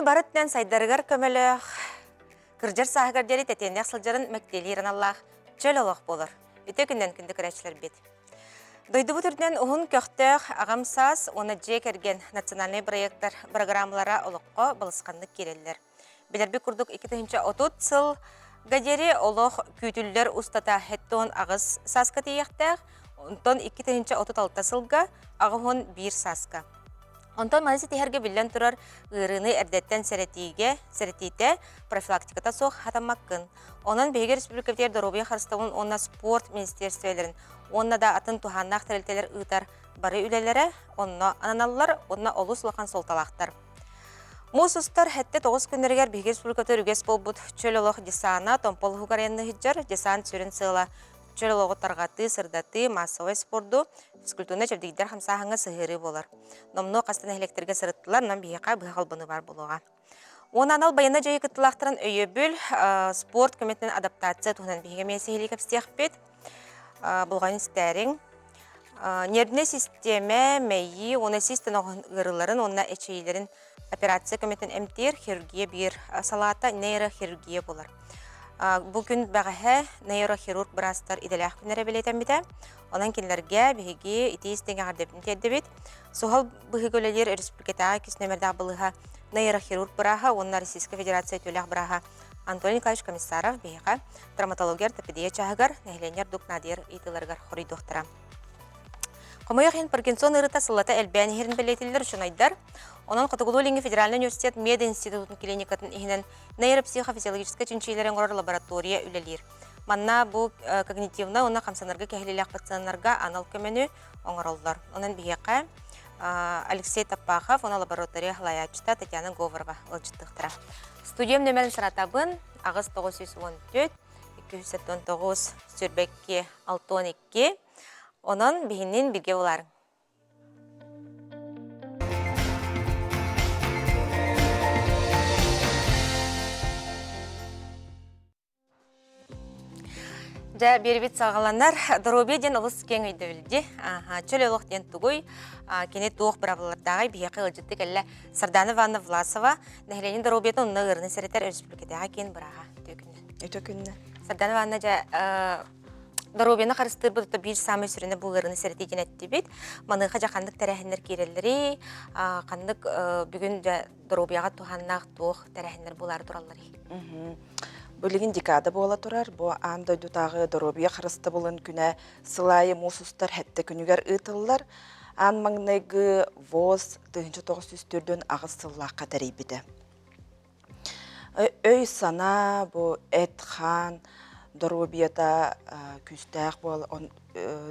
Киһи бары өттүнэн сайдарыгар көмөлөөх, кырдьар сааһыгар диэри тэтиэнэх сылдьарын мэктиэлиир аналлаах чөл олох буолар. Үтүө күнүнэн күндү көрөөччүлэрбит! Дойдубут үрдүнэн уһун көхтөөх аҕам саас уонна дьиэ кэргэн национальнай бырайыактар бырагыраамалара олоххо балысханнык киирэллэр. Билэрбит курдук 2030 сылга диэри олох күүтүллэр устата 78 сааска тиийиэхтээх, онтон 2036 сылга 81 сааска. Онтон маны ситиһэргэ биллэн турар ыарыыны эрдэттэн сэрэтиигэ, сэрэтиитэ, профилактиката суох хатаммаккын. Онон биһиги республикабытыгар доруобуйа харыстабылын уонна спорт министиэристибэлэрин уонна да атын туһааннаах тэрилтэлэр ыытар бары үлэлэрэ онно ананаллар уонна олус улахан суолталаахтар. Муус устар 7-9 күннэригэр биһиги республикатыгар үгэс буолбут чөл олох десана Томпо улууһугар айанныһыдьар десант сүрүн сыала чөл олоҕу тарҕатыы, сырдатыы, маассабай спорду, физкультурнай чэбдигирдэр хамсааһыҥҥа сыһыарыы буолар. Номнуо хас да нэһилиэктэргэ сырыттылар, онон биһиэхэ быһа холбонуу баар буолуоҕа. Уонна анал байыаннай дьайыы кыттыылаахтарын өйөбүл, спорт көмөтүнэн адаптация туһунан биһиги эмиэ сиһилии кэпсиэхпит. Булҕайын истээриҥ. Нервнэй систиэмэ, мэйии уонна сис тоноҕоһун ыарыыларын уонна эчэйиилэрин операция көмөтүн эмтиир хирургия биир салаата нейрохирургия буолар. Бу күн бэҕэһээ нейрохирург быраастар идэлээх күннэрэ бэлиэтэммитэ. Онон кинилэргэ биһиги итии истиҥ эҕэрдэбитин тиэрдэбит. Суһал быһыыга үлэлиир өрөспүүбүлүкэтээҕи иккис нүөмэрдээх балыыһа нейрохирург бырааһа уонна Российскай Федерация үтүөлээх бырааһа Антон Николаевич Комиссаров биһиэхэ травматология ортопедия чааһыгар нэһилиэнньэ ордук наадыйар ыйытыыларыгар хоруйдуохтара. Хомойуох иһин Паркинсон ыарыыта сыллата элбээн иһэрин бэлиэтииллэр учуонайдар. Онон Хотугулуу-Илиҥҥи федеральнай университет мединститутун клиникатын иһинэн нейропсихофизиологическай чинчийиилэри оҥорор лаборатория үлэлиир. Манна бу когнитивнай уонна хамсанарга кэһиллиилээх пациеннарга анал көмөнү оҥороллор. Онон биһиэхэ Алексей Таппахов уонна лаборатория салайааччыта Татьяна Говорова ыалдьыттыахтара. Студиям нөмерин санатабын 8 914 279 22 62 Онон биһинин бигэ буларыҥ. Дьэ, биэрбит саҕаланар. Доруобуйа диэн олус киэҥ өйдөбүл дии. Чөл олох диэн тугуй? Кини туох быраабылалардааҕый? Биһиэхэ ыалдьытты кэллэ Сардана Ивановна Власова, нэһилиэнньэ доруобуйатын онно ыарыыны сэрэтэр өрөспүүбүлүкэтээҕи киин бырааһа. Үтүө күннэ. Үтүө күннэ. Сардана Ивановна, дьэ, доруобуйаны харыстыырбыт биир саамай сүрүнэ бу ыарыыны сэрэтии диэн эттибит. Маныаха дьэ ханнык тэрээһиннэр киирэллэрий? Ханнык бүгүн дьэ доруобуйаҕа туһааннаах туох тэрээһиннэр буолаары туралларый? Билигин декада буола турар. Бу аан дойдутааҕы доруобуйа харыстабылын күнэ сыл аайы муус устар сэттэ күнүгэр ыытыллар. Аан маҥнайгы ВОЗ 1948 сыллаахха тэрийбитэ. Өй-санаа бу эт-хаан доруобуйата күүстээх буол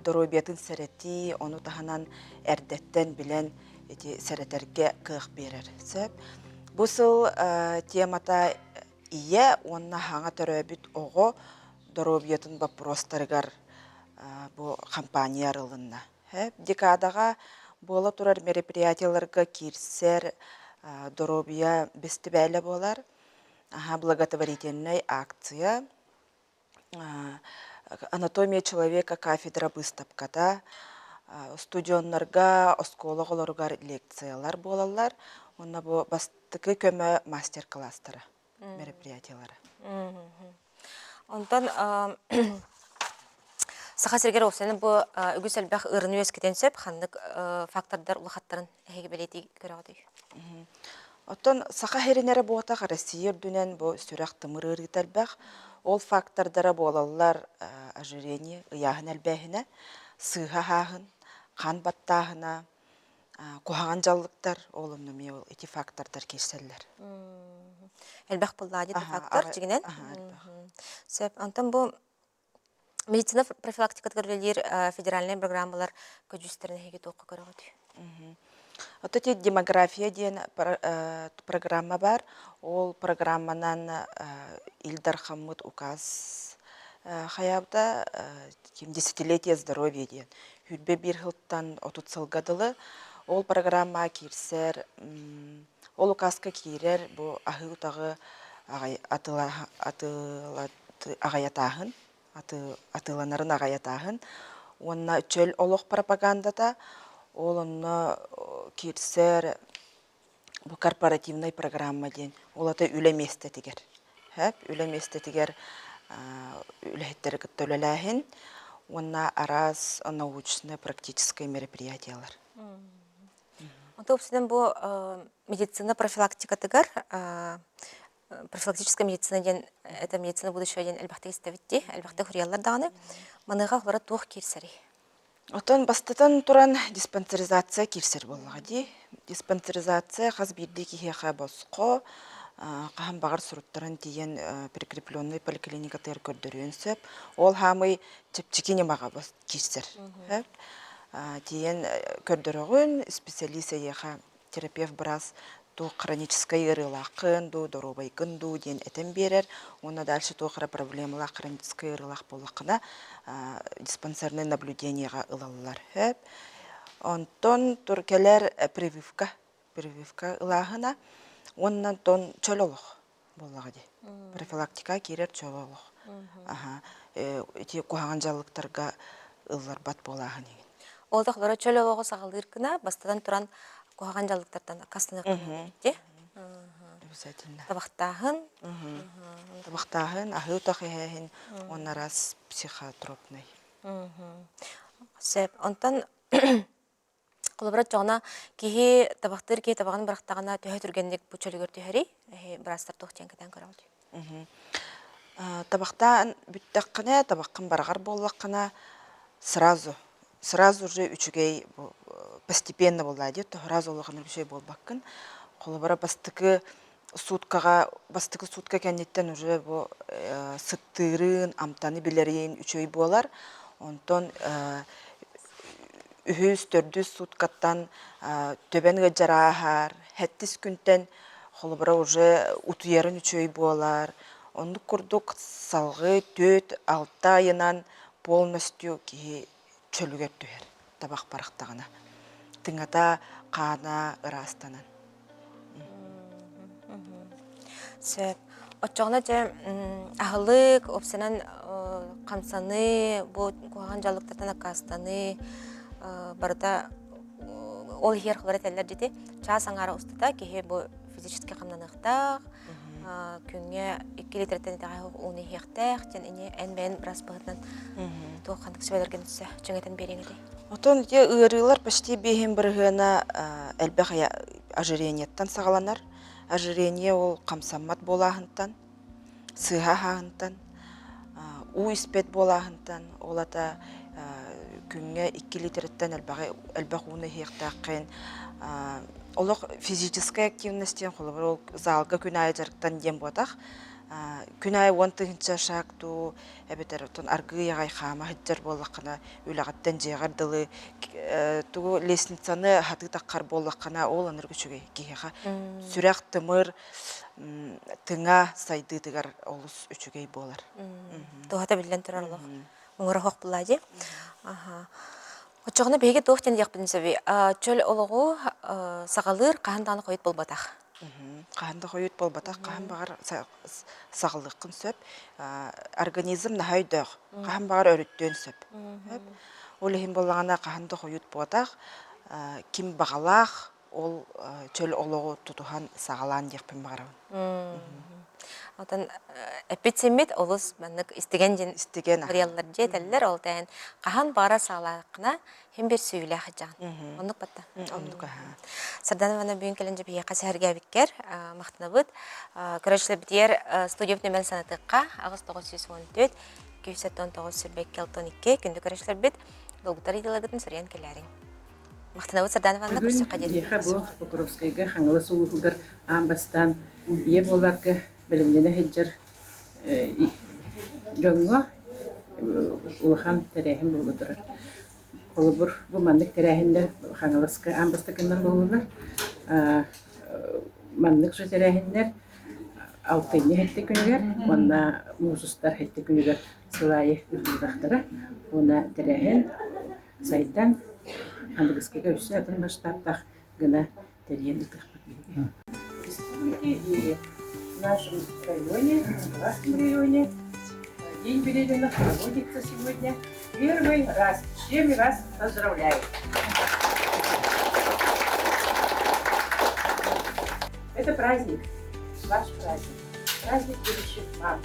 доруобуйатын сэрэтии, ону таһынан эрдэттэн билэн ити сэрэтэргэ кыах биэрэр. Сөп. Бу сыл темата ийэ уонна хаҥа төрөөбүт оҕо доруобуйатын боппуруостарыгар бу хампааньа арылынна. Декадаҕа буола турар мероприятиеларга киирсэр доруобуйа бэстибээлэ буолар. Благотворительнай акция, Анатомия человека кафедра быыстапката, студеннарга, оскуола оҕолоругар лекциялар буолаллар. Уонна бу бастакы көмө мастер-класстара, мероприятиелара. Онтон Саха сиригэр уопсайынан бу үгүс элбэх ыарыыны үөскэтиэн сөп. Ханнык фактордар улахаттарын эһиги бэлиэтии көрөҕүтүй? Оттон Саха сирин эрэ буотах Россия үрдүнэн бу сүрэх-тымыр ыарыыта элбэх. Ол фактордара буолаллар ожирение, ыйааһын элбээһинэ, сыыһа аһааһын, хаан баттааһына, куһаҕан дьаллыктар, ол онно эмиэ ол ити фактордар киирсэллэр. Элбэх буоллаҕа дии фактор дьиҥинэн. Сөп. Онтон бу медицина профилактикатыгар үлэлиир федеральнай программалар көдьүүстэрин эһиги туохха көрөҕүт? Ото ити демография диэн программа бар. Ол программанан Ил Дархаммыт указ хайаабыта десятилетие здоровья диэн 21 сылтан 30 сылга дылы ол программаҕа киирсэр ол указка киирэр бу аһыы утаҕы аҕыйатааһын атыыланарын аҕыйатааһын уонна чөл олох пропагандата ол онно киирсэр. Бу корпоративнай программа диэн ол ата үлэ миэстэтигэр. Сөп, үлэ миэстэтигэр үлэһиттэри кытта үлэлээһин уонна араас научно-практическай мероприятиялар. Онто үксүнэн бу медицина профилактикатыгар профилактическая медицина диэн это медицина будущего диэн элбэхтик истэбит дии, элбэхтик суруйаллар даҕаны. Маныаха олоро туох киирсэрий? Оттон бастатан туран диспансеризация киирсэр буоллаҕа дии. Диспансеризация хас биирдии киһиэхэ босхо, хаһан баҕар суруттаран тиийэн прикрепленный поликлиникатыгар көрдөрүөн сөп. Ол хаамый чэпчэки ньымаҕа киирсэр. Тиийэн көрдөрөҕүн, специалист эйиэхэ терапевт быраас туох хроническай ыарыылааххын дуу, доруобайгын дуу диэн этэн биэрэр уонна дальше туох эрэ проблемалаах хроническай ыарыылаах буоллаххына диспансернай наблюдениеҕа ылаллар сөп. Онтон тур кэлэр прививка, прививка ылааһына уонна онтон чөл олох буоллаҕа дии. Профилактика киирэр чөл олох. Аха ити куһаҕан дьаллыктарга ылларбат буолааһын игин. Ол да холоро чөл олоҕу саҕалыыр гына бастатан туран куһаҕан дьаллыктартан аккаастаныахха дии. Обязательно. Табахтааһын. Табахтааһын, аһыы утах иһээһин уонна араас психотропный. Сөп. Онтон Холобура, оччоҕуна киһи табахтыыр киһи табаҕын бырахтаҕына төһө түргэнник бу чөлүгэр түһэрий? Быраастар туох диэн кэтээн көрөҕүт? Табахтаан бүттэххинэ, табаххын бараҕар буоллаххына, сразу, сразу же үчүгэй постепенно буоллаа дии, сразу улахан үчүгэй буолбаккын. Холобура, бастакы суткаҕа бастакы сутка кэнниттэн уже бу сыттыырын, амтаны билэрин үчүгэй буолар. Онтон үһүс, төрдүс суткаттан төбөн ыалдьар ааһар, сэттис күнтэн холобура уже утуйарын үчүгэй буолар. Оннук курдук салгыы 4-6 ыйынан полностью киһи чөлүгэр түһэр табах барахтаҕына. Тыҥата, хаана ыраастанан. Сөп. Оччоҕуна дьэ аһылык, уопсайынан хамсаныы, бу куһаҕан дьаллыктартан аккаастаныы барыта ол иһигэр хабар этэллэр дьити. Чаас аҥаара устата киһи бу физически хамнаныахтаах, күҥҥэ 2 литрэттэн итэҕэһэ ууну иһиэхтээх диэн ини эн бэйэн быраас быһыытынан туох ханнык сүбэлэргин өссө чиҥэтэн биэриэҥ этэй? Отон ити ыарыылар почти биэһин бырыһыана элбэх ожирениеттан саҕаланар. Ожирение ол хамсаммат буолааһынтан, сыыһа аһааһынтан, уу испэт буолааһынтан, ол ата күҥҥэ 2 литреттэн элбэх ууну иһиэхтээххин, олох физическая активность диэн холобур ол залга күн аайы дьарыктан диэн буотах, күн аайы 10 000 шаг дуу эбэтэр оттон аргыый аҕай хаама сылдьар буоллаххына үлэҕиттэн дьиэҕэр дылы тугу лестницаны хатыы таххар буоллаххына ол ынырык үчүгэй киһиэхэ сүрэх тымыр тыҥа сайдыытыгар олус үчүгэй буолар. Туһата биллэн турар олох муҥура суох буоллаа дии. Оччоҕуна биһиги туох диэн диэхпитин сөбүй? Чөл олоҕу саҕалыыр хаһан даҕаны хойут буолбатах. Хаһан да хойут буолбатах, хаһан баҕар саҕалыаххын сөп. Организм наһаа өйдөөх, хаһан баҕар өрүттүөн сөп. Ол иһин буоллаҕына хаһан да хойут буотах, ким баҕалаах ол чөл олоҕу тутуһан саҕалаан диэхпин баҕарабын. Отон эппит-симмит олус маннык истигэн диэн Истигэн суруйаллар дьиэ этэллэр ол тээн хаһан баҕарар саҕалааххына һин бир сүүйүлээх сылдьаҕын. Оннук батта. Оннук аһаа. Сардана Ивановна бүгүн кэлэн дьэ биһиэхэ сэһэргээбиккэр махтанабыт. Көрөөччүлэрбитигэр студиябыт нөмөн санатыахха 8914 279 22 күндү көрөөччүлэрбит долгутар идеалагытын суруйан кэлээриҥ. Махтанабыт Сардана Ивановна Бүгүн көрсүөххэ диэри. биһиэхэ бу Покровскайга Хаҥалас улууһугар аан бастаан ийэ буоларга бэлэмнэнэ сылдьар дьоҥҥо улахан тэрээһин буола турар. Холобур, бу маннык тэрээһиннэр Хаҥаласка аан бастакыннан буоллулар. Маннык же тэрээһиннэр алтынньы сэттэ күнүгэр уонна муус устар сэттэ күнүгэр сыл аайы ыытыллыахтара. Уонна тэрээһин сайдан аныгыскыга өссө атын масштабтаах гына тэрийэн ыытыахпыт биһиги. Республики и в нашем районе, в нашем районе День беременных проводится сегодня первый раз. С чем вас поздравляю! Это праздник, ваш праздник, праздник будущих мам.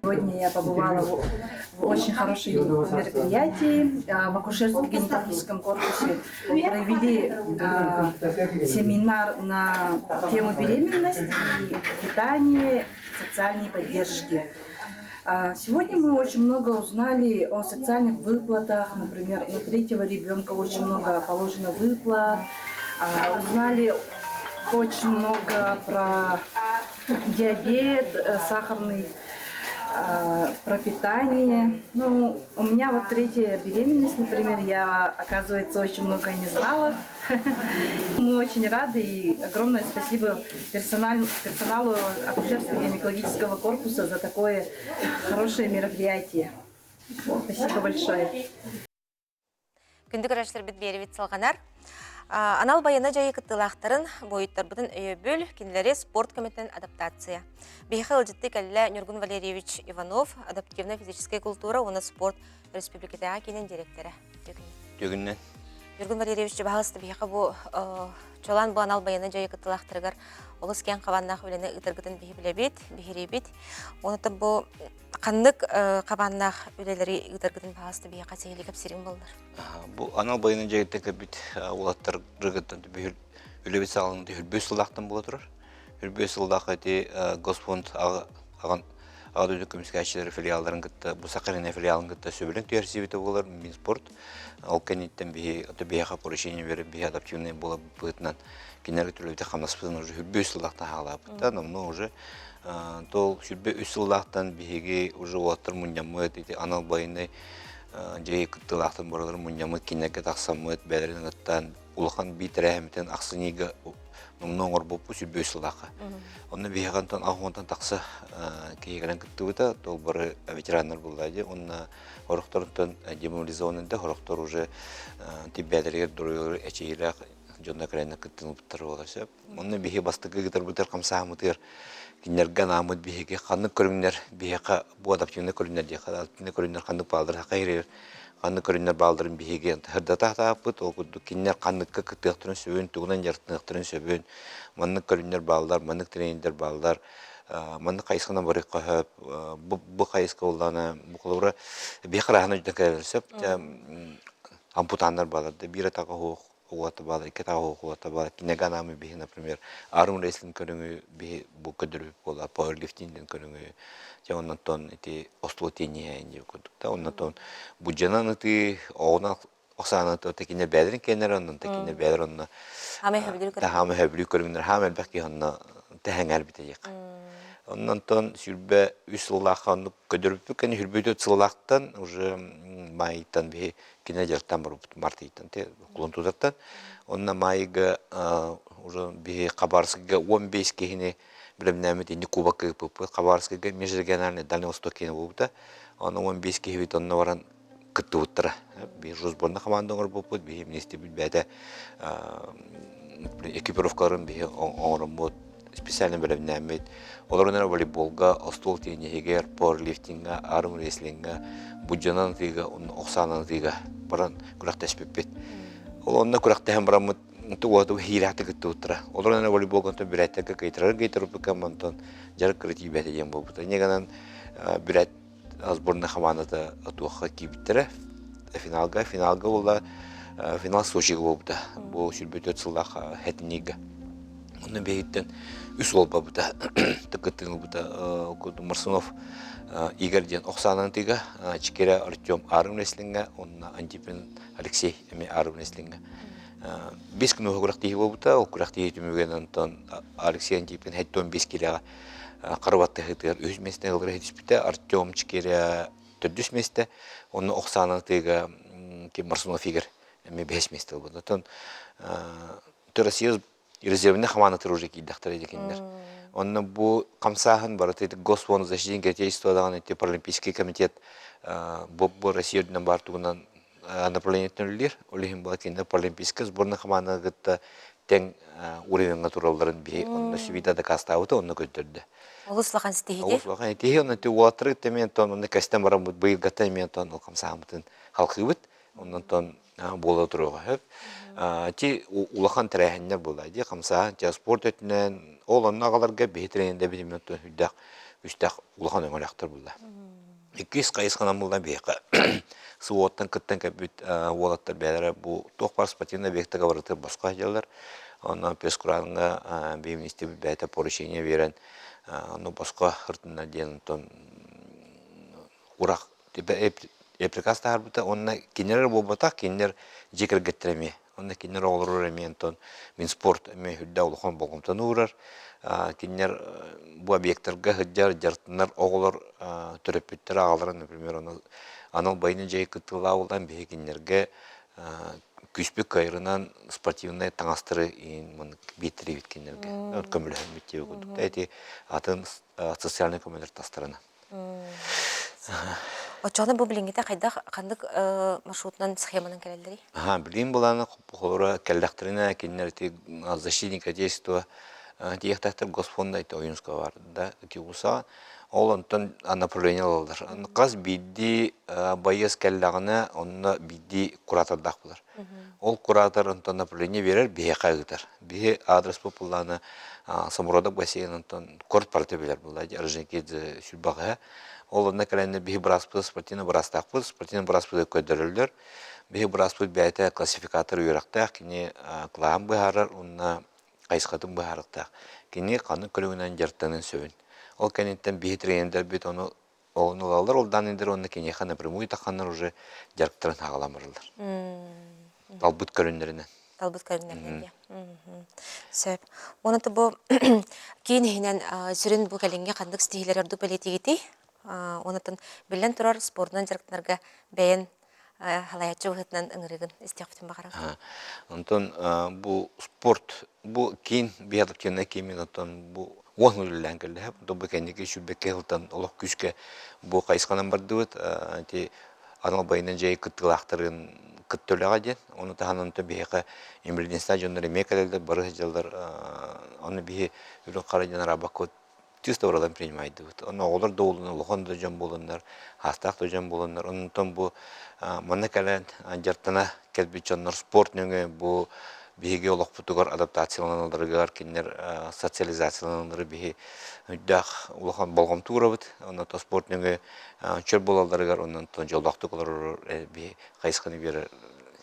Сегодня я побывала в очень хорошем мероприятии в акушерско-гинекологическом корпусе. Провели семинар на тему беременности, питания, социальной поддержки. Сегодня мы очень много узнали о социальных выплатах, например, на третьего ребенка очень много положено выплат. Узнали очень много про диабет, сахарный, про питание. Ну, у меня вот третья беременность, например, я, оказывается, очень много не знала. Мы очень рады и огромное спасибо персоналу акушерско-гинекологического корпуса за такое хорошее мероприятие. Спасибо большое. Күндү көрөөччүлэрбит биэрибит салҕанар. Анал байыаннай дьайыы кыттыылаахтарын, буойуттарбытын өйөбүл, кинилэри спорт көмөтүнэн адаптация. Биһиэхэ ыалдьыттыы кэллэ Ньургун Валерьевич Иванов, адаптивнай физическэй култуура уонна спорт республикатааҕы киинин директора. Түгүннэн. Ньургун Валерьевич, баһалыста биһиэхэ бу чолаан бу анал байыаннай дьайыы кыттыылаахтарыгар олус киэҥ хабааннаах үлэни ыытаргытын биһи билэбит, биһириибит. Онон бу Ханнык хабааннаах үлэлэри ыытаргытын баҕаста биһиэхэ сиһилии кэпсиириҥ буоллар. Бу анал байыаннай дьайыыттан кэлбит уолаттаргыттан үлэбит саҕаланыыта үрбүс сыллаахтан буола турар. Үрбүс сыллаах ити Госпонд аҕан Аҕа дойду көмүскээччилэри филиалларын кытта, бу Сахалина филиалын кытта сөбүлэҥ түһэрсибитэ буолар Минспорт. Ол кэнниттэн биһи биһиэхэ поручение беріп биһи адаптивный буола быһыытынан кинилэргэ төлөбүтэ хамнаспытын уже үрбүс сыллаахтан хаалаабыттар. Номнуо уже Тол 23 сыллаахтан биһиги уже уолаттар мунньаммыт, ити анал байыаннай дьиэ кыттыылаахтан барыларын мунньаммыт, кинилэргэ тахсаммыт, бэйэлэрин ыттан улахан биир тэрээһиммитин ахсынньыга номнуо оҥорбуппут 23 сыллаахха. Онно биһиэхэ онтон аҕыс тахса киһи кэлэн кыттыбыта, тол бары ветераннар буолла дии. Онно хорохторуттан демобилизованный да, хорохтор уже тиббээлэригэр доруобуйалара эчэйиилээх дьонно кэлэннэр кыттыныбыттар буолар сөп. Онно биһи бастакы ыытарбытыгар хамсааммытыгар кинилэргэ анааммыт биһиги ханнык көрүҥнэр биһиэхэ бу адаптивнай көрүҥнэр диэххэ адаптивнай көрүҥнэр ханнык бааллар хаха иһирэр ханнык көрүҥнэр баалларын биһиги сырдата сатаабыппыт. Ол курдук кинилэр ханныкка кыттыахтарын сөбүн, тугунан дьарыктаныахтарын сөбүн, маннык көрүҥнэр бааллар, маннык тренердэр бааллар, маннык хайысханан барыахха сөп, бу, бу хайысха буоллаҕына, бу холобура биһиэхэ арааһын өйдөөн кэлэллэр сөп. Ампутаннар бааллар да биир атаҕа суох уота баалар, икки атаҕа суох уота баалар. Кинигэ анаамы биһи, например, арм рестлинг көрүҥү биһи бу көрдөрбүт буолар, пауэрлифтинг диэн көрүҥү. Дьэ оннотон ити остуол тенниһэ диэн курдук да. Оннотон будьанан ытыы, оҕунан охсаанан ытыы кинилэр бэйэлэрин киэннэрэ оннон кинилэр бэйэлэр онно хаама өһөбүлүү көрүҥнэр хаама элбэх киһи онно тэһэҥэрбитэ диэххэ. Оннонтон 23 сыллаахха оннук көдөрбүппүт кэннэ 24 сыллаахтан уже маайтан биһи кине дьалтан барбыт мартыйтан кулун тутартан онно маайга уже биһи Хабаровскайга 15 киһини бэлэмнээммит инни кубокка ыыппыппыт Хабаровскайга межрегиональный Дальний Восток киһини буолбута онно 15 киһибит онно баран кыттыбыттара биир сборная команда оҥорбуппут биһи министрбит бэйэтэ экипировкаларын биһи оҥороммут специально бэлэмнээммит. Олорон эрэ волейболга, остуол тенниһигэр, пауэрлифтиҥҥа, армрестлиҥҥа, буддьанан ытыыга, охсаанан ытыыга баран күрэхтэспиппит. Ол онно күрэхтэһэн бараммыт уоту хиирээхтик кыттыбыттара. Олорон эрэ волейболга онтон бүрээттэргэ кыйтарар кыйтарбыкка онтон дьарык кыра тиийбэтэ диэн буолбута. Инньэ гынан бүрээт сборная хамаандата туохха киирбиттэрэ. Финалга, финалга буолла, финал Сочига буолбута. Бу 24 сыллаах хэтиннигэ. Онно биһиттэн үс уол барбыта, кыттыыны ылбыта. Марсунов Игорь диэн охсаанан тыга, Чикирэ Артем Арым рестлингэ, онно Антипин Алексей эмиэ Арым рестлингэ. Бес күн күрэхтиһии буолбута. Ол күрэхтиһии түмүгүнэн онтон Алексей Антипин 75 килэҕэ Харыбаттаһыытыгар үһүс миэстэни ылара түспүтэ. Артем Чикирэ төрдүс миэстэ, онно ох саанан ытыыга ким Марсунов Игорь эмиэ бэһис миэстэ ылбыт. Оттон Россия резервнэй хамаандатыгар уже киирдэхтэрэ дии кинилэр. Онно бу хамсааһын барыта Госфонд защитники Отечества даҕаны ити Паралимпийский комитет бу бу Россия үрдүнэн баар тугунан направлениеттан үлэлиир. Ол иһин була кинилэр Паралимпийскай сборная хамаанданы кытта тэҥ уровеҥҥа туралларын биһи онно сүбүйда дакаастаабыта онно көрдөрдө. Олус улахан ситиһии. Олус улахан ситиһии. Онно ити уолаттары кытта эмиэ онтон онно кэстэн бараммыт быйылгаттан эмиэ онтон ол хамсааммытын халкыыбыт. Оннонтон буола туруоҕа сөп. Ити улахан тэрээһиннэр буолла дии хамсааһын те спорт өттүнэн ол онно аҕаларга биһи тренердэбит эмиэ оттон сүрдээх үстээх улахан өҥөлөөхтөр буолла. Иккис хайысханан буолла биһиэхэ СВО-ттан кыттан кэлбит уолаттар бэйэлэрэ бу туох баар спортивный объектага барыта босхо сылдьаллар. Онно пресс-кураанҥа биһи министрбит бэйэтэ поручение биэрэн ону босхо ырытынна диэн онтон урах приказ таһаарбыта уонна кинилэр буолбатах, кинилэр дьиэ кэргэттэрэ эмиэ. Онно кинилэр оҕолоругар эмиэ онтон Минспорт эмиэ үрдэ улахан болҕомтону уурар. Кинилэр бу объектарга сылдьар, дьарыктанар оҕолор төрөппүттэрэ, аҕалара, например, ону анал байыаннай дьайыы кыттыылаах буолан биһиги кинилэргэ күүспүт кыайарынан спортивнай таҥастары биэртэрибит кинилэргэ. Көмөлөһөммүт диэбит курдук. Ити атын социальнай көмөлөр тастарынан. Оччоҕуна бу билиҥҥитэ хайдах ханнык маршрутунан схеманан кэлэллэрий? Аха, билигин былаана холобура кэллэхтэринэ кинилэр ити защитник отечества тиэхтээхтэр Госфонда ити Ойуунского бар да ити УСА ол онтон направление ылаллар. Хас биирдии байыас кэллэҕинэ онно биирдии куратордаах буолар. Ол куратор онтон направление биэрэр биһиэхэ ыытар. Биһи аадырыспыт буллаана Самородок бассейн онтон корт парты билэр буолла Орджоникидзе сүлбэҕэ. Ол онно кэлэннэр биһи бырааспыт спортивный быраастаахпыт, спортивный бырааспыты көрдөрөллөр. Биһи бырааспыт бэйэтэ классификатор үөрэхтээх, кини кылааһын быһаарар уонна хайысхатын быһаарыахтаах. Кини ханнык көрүҥүнэн дьарыктаныан сөбүн. Ол кэнниттэн биһи тренердэрбит ону ону ылаллар, ол данныйдары уонна киниэхэ напрямую тахханнар уже дьарыктарын хаҕалан бараллар. Талбыт көрүннэринэн. Талбыт көрүннэринэн диye. Сөп. Уонна бу киин иһинэн сүрүн бу кэлиҥҥи ханнык ситиһиилэр ордук бэлиэтиигитий? Онотон биллэн турар спордунан дьарыктанарга бэйэн халайааччы быһыытынан ыҥырыгын истиэхпитин баҕарабын. Онтон бу спорт бу киин биһиэхэ киимин оттон бу уон үлэлээн кэллэ. Онтон бу кэнники сүүрбэккэ сылтан олох күүскэ бу хайысханан бардыбыт. Ити анал байынан дьайыы кыттыылаахтарын кытта үлэҕэ диэн. Ону таһынан онтон биһиэхэ инвалидностаах дьоннор эмиэ кэлэллэр, бары сылдьаллар. Ону биһи үрүҥ хара диэн араабакка чисто уралан принимайдыбыт. Онно оҕолор да буоллуннар, улахан да дьон буоллуннар, аастаах да дьон буоллуннар. Онтон бу манна кэлэн дьарыктана кэлбит дьоннор спорт нөҥүө бу биһиги олохпутугар адаптацияланалларыгар, кинилэр социализацияланаллары биһи өйдөөх улахан болҕомто уурабыт. Онон спорт нөҥүө чөл буолалларыгар, онон дьоллоохтук олорор биһи хайысханы биэрэр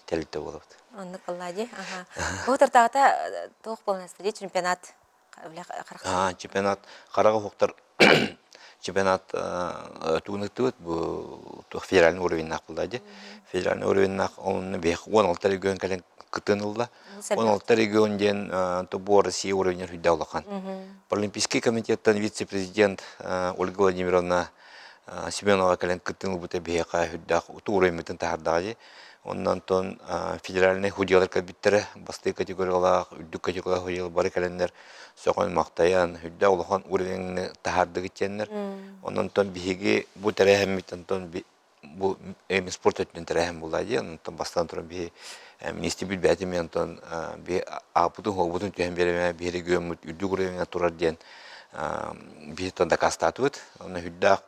тэрилтэ буолабыт. Оннук буолла дии. Аха. Бу тартаҕата туох буолан ааста чемпионат Чемпионат хараҕа уһуктар чемпионат тугун ыттыбыт бу туох федеральный уровеннаах буолла дии. Федеральный уровеннаах онно биһиэхэ 16 регион кэлэн кыттыын ылла. 16 регион диэн бу Россия уровеньар үрдэ улахан. Паралимпийский комитеттан вице-президент Ольга Владимировна Семенова кэлэн кыттыын ылбыта биһиэхэ үрдээх уту уровеньмытын таһаардаҕа дии. Онон онтон федеральнай судьялар кэлбиттэрэ, бастакы категориялаах, үрдүк категориялаах судьялар бары кэлэннэр сөҕөн-махтайан, үрдээх улахан уровеҥҥа таһаардыгыт диэннэр. Онон онтон биһиги бу тэрээһиммит онтон бу эми спорт өттүнэн тэрээһин буолла дии. Онтон бастаан туран биһи министрбит бэйэтин онтон биһи ааппытын хуобутун түһэн биэримэ биһи региоммут үрдүк уровеҥҥа турар диэн биһи дакаастаатыбыт. Онно үрдээх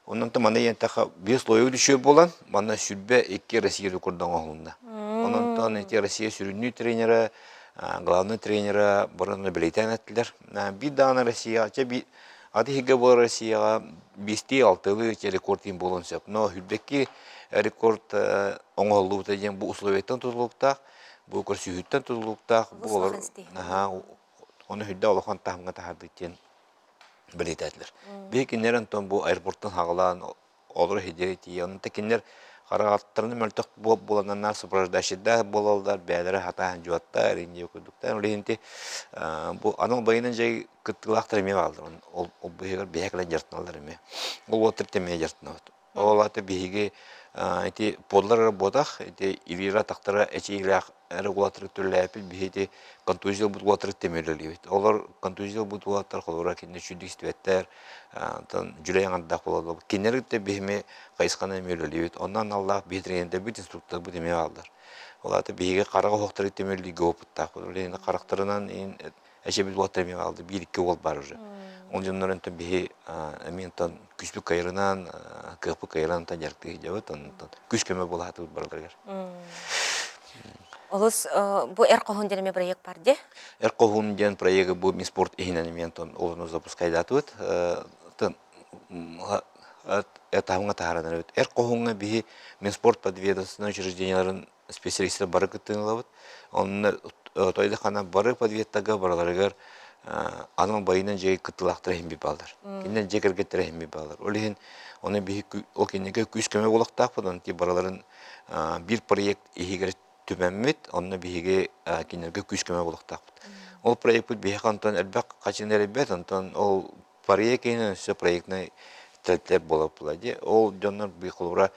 Онон манна иэнтэхэ биэс слоевой düşüyor буолан, манна 22 Россия рекорда оҥоһулунна. Онон ити Россия сүрүннүү тренера, главный тренера бары бэлиэтээн эттилэр. Биир даҕаны Россия, чэ аты иһигэ буолар Россияҕа биэстии алтылыы рекорд иин буолуон сөп. Но сүүрбэкки рекорд оҥоһуллубута диэн бу условияттан тутулуктаах, бу көрсүһүүттэн тутулуктаах, бу олор ону үрдэ улахан таһымҥа таһаардык диэн бэлиэтээтилэр. Биһи кинилэр онтон бу аэропорттан хаҕалаан олору иһидири тиийэ. Онон кинилэр хараҕаттарын мөлтөх буоланнар сопровождающийдаах буолаллар, бэйэлэрэ хатаан дьуоттар, инньэ курдуктар. Ол иһин бу анал байынан дьай кыттыылаахтар эмиэ бааллар. Ол ол быһыгар биһэ кэлэн дьарыктаналлар эмиэ. Ол уоттар эмиэ дьарыктанабыт. Ол аата биһиги ити подлар эрэ буотах, ити илиилэр атахтара эчиилээх эрэ уолаттары түллээппит биһи ити контузия ылбыт уолаттары темүлэлиибит. Олор контузия ылбыт уолаттар холобура кинини үчүгдүк истибэттэр, онтон дьүлэй аҥардаах буолаллар. Кинилэри кытта биһими хайысханан эмиэ үлэлиибит. Онно аналлаах биһи тренердэрбит, инструктордарбыт эмиэ бааллар. Ол аата биһиги харах оһохтору темүллүүгэ опыттаахпыт. Ол харахтарынан эчэбит уолаттар эмиэ хаалды биир-икки уол баар уже. Ол дьоннор онтон биһи эмиэ онтон күүспүт кайырынан, кыахпыт кайырынан онтон дьарыктыы сылдьабыт, онтон күүс көмө буолаатыбыт барыларыгар. Олус бу Эр хоһуун диэн эмиэ проект бар дии. Эр хоһуун диэн проегы бу Минспорт иһинэн эмиэ онтон олону запускайдаатыбыт. Таһымҥа таһааран эрэбит. Эр хоһууҥҥа биһи Минспорт подведомственнай учреждениеларын специалистар бары кыттыыны ылабыт. Онно тойдохана бары подведтарга барыларыгар анал байынан дьиэ кыттыылаахтар иһин бааллар. Кинилэр дьиэ кэргэттэрэ иһин бааллар. Ол иһин ону биһи ол кинилэргэ күүс көмө буолуохтаахпыт. Онон барыларын биир проект иһигэр түмэммит, онно биһиги кинилэргэ күүс көмө буолуохтаахпыт. Ол проекпыт биһиэхэ онтон элбэх хачыны эрэйбэт, онтон ол проект иһинэн өссө проектнай тэрилтэлэр буолар дии. Ол дьоннор холобура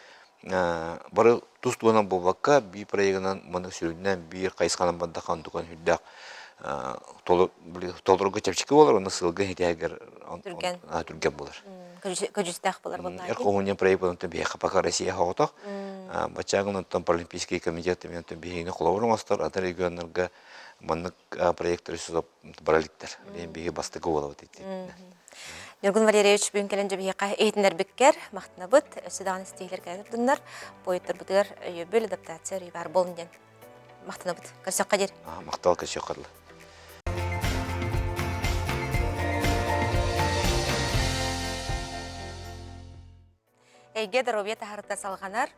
бары тус туһунан буолбакка биир проегынан маннык сүрүннээн биир хайысханан бардахха онтукан үрдээх толорго чэпчэки буолар уонна сылга иһитигэр түргэн түргэн буолар. Көдьүүстээх буолар буоллаҕа. Эр хоһуунньа проект онтон биһиэхэ пока Россия соҕотох. Баччааҥын онтон Паралимпийский комитет онтон биһигини холобур оҥостор атын регионнарга маннык проекттары бара иликтэр. Биһиги бастакы буолабыт итиннэ. Ньургун Валерьевич бүгүн кэлэн дьэ биһиэхэ иһитиннэрбиккэр махтанабыт. Өссө даҕаны ситиһиилэр кэлэн турдуннар. Буойуттарбытыгар өйөбүл, адаптация өрүү баар буолун диэн махтанабыт. Көрсөххө диэри. Махтал көрсүөххэ дылы. Эйгэ доруобуйа таһарыта салҕанар.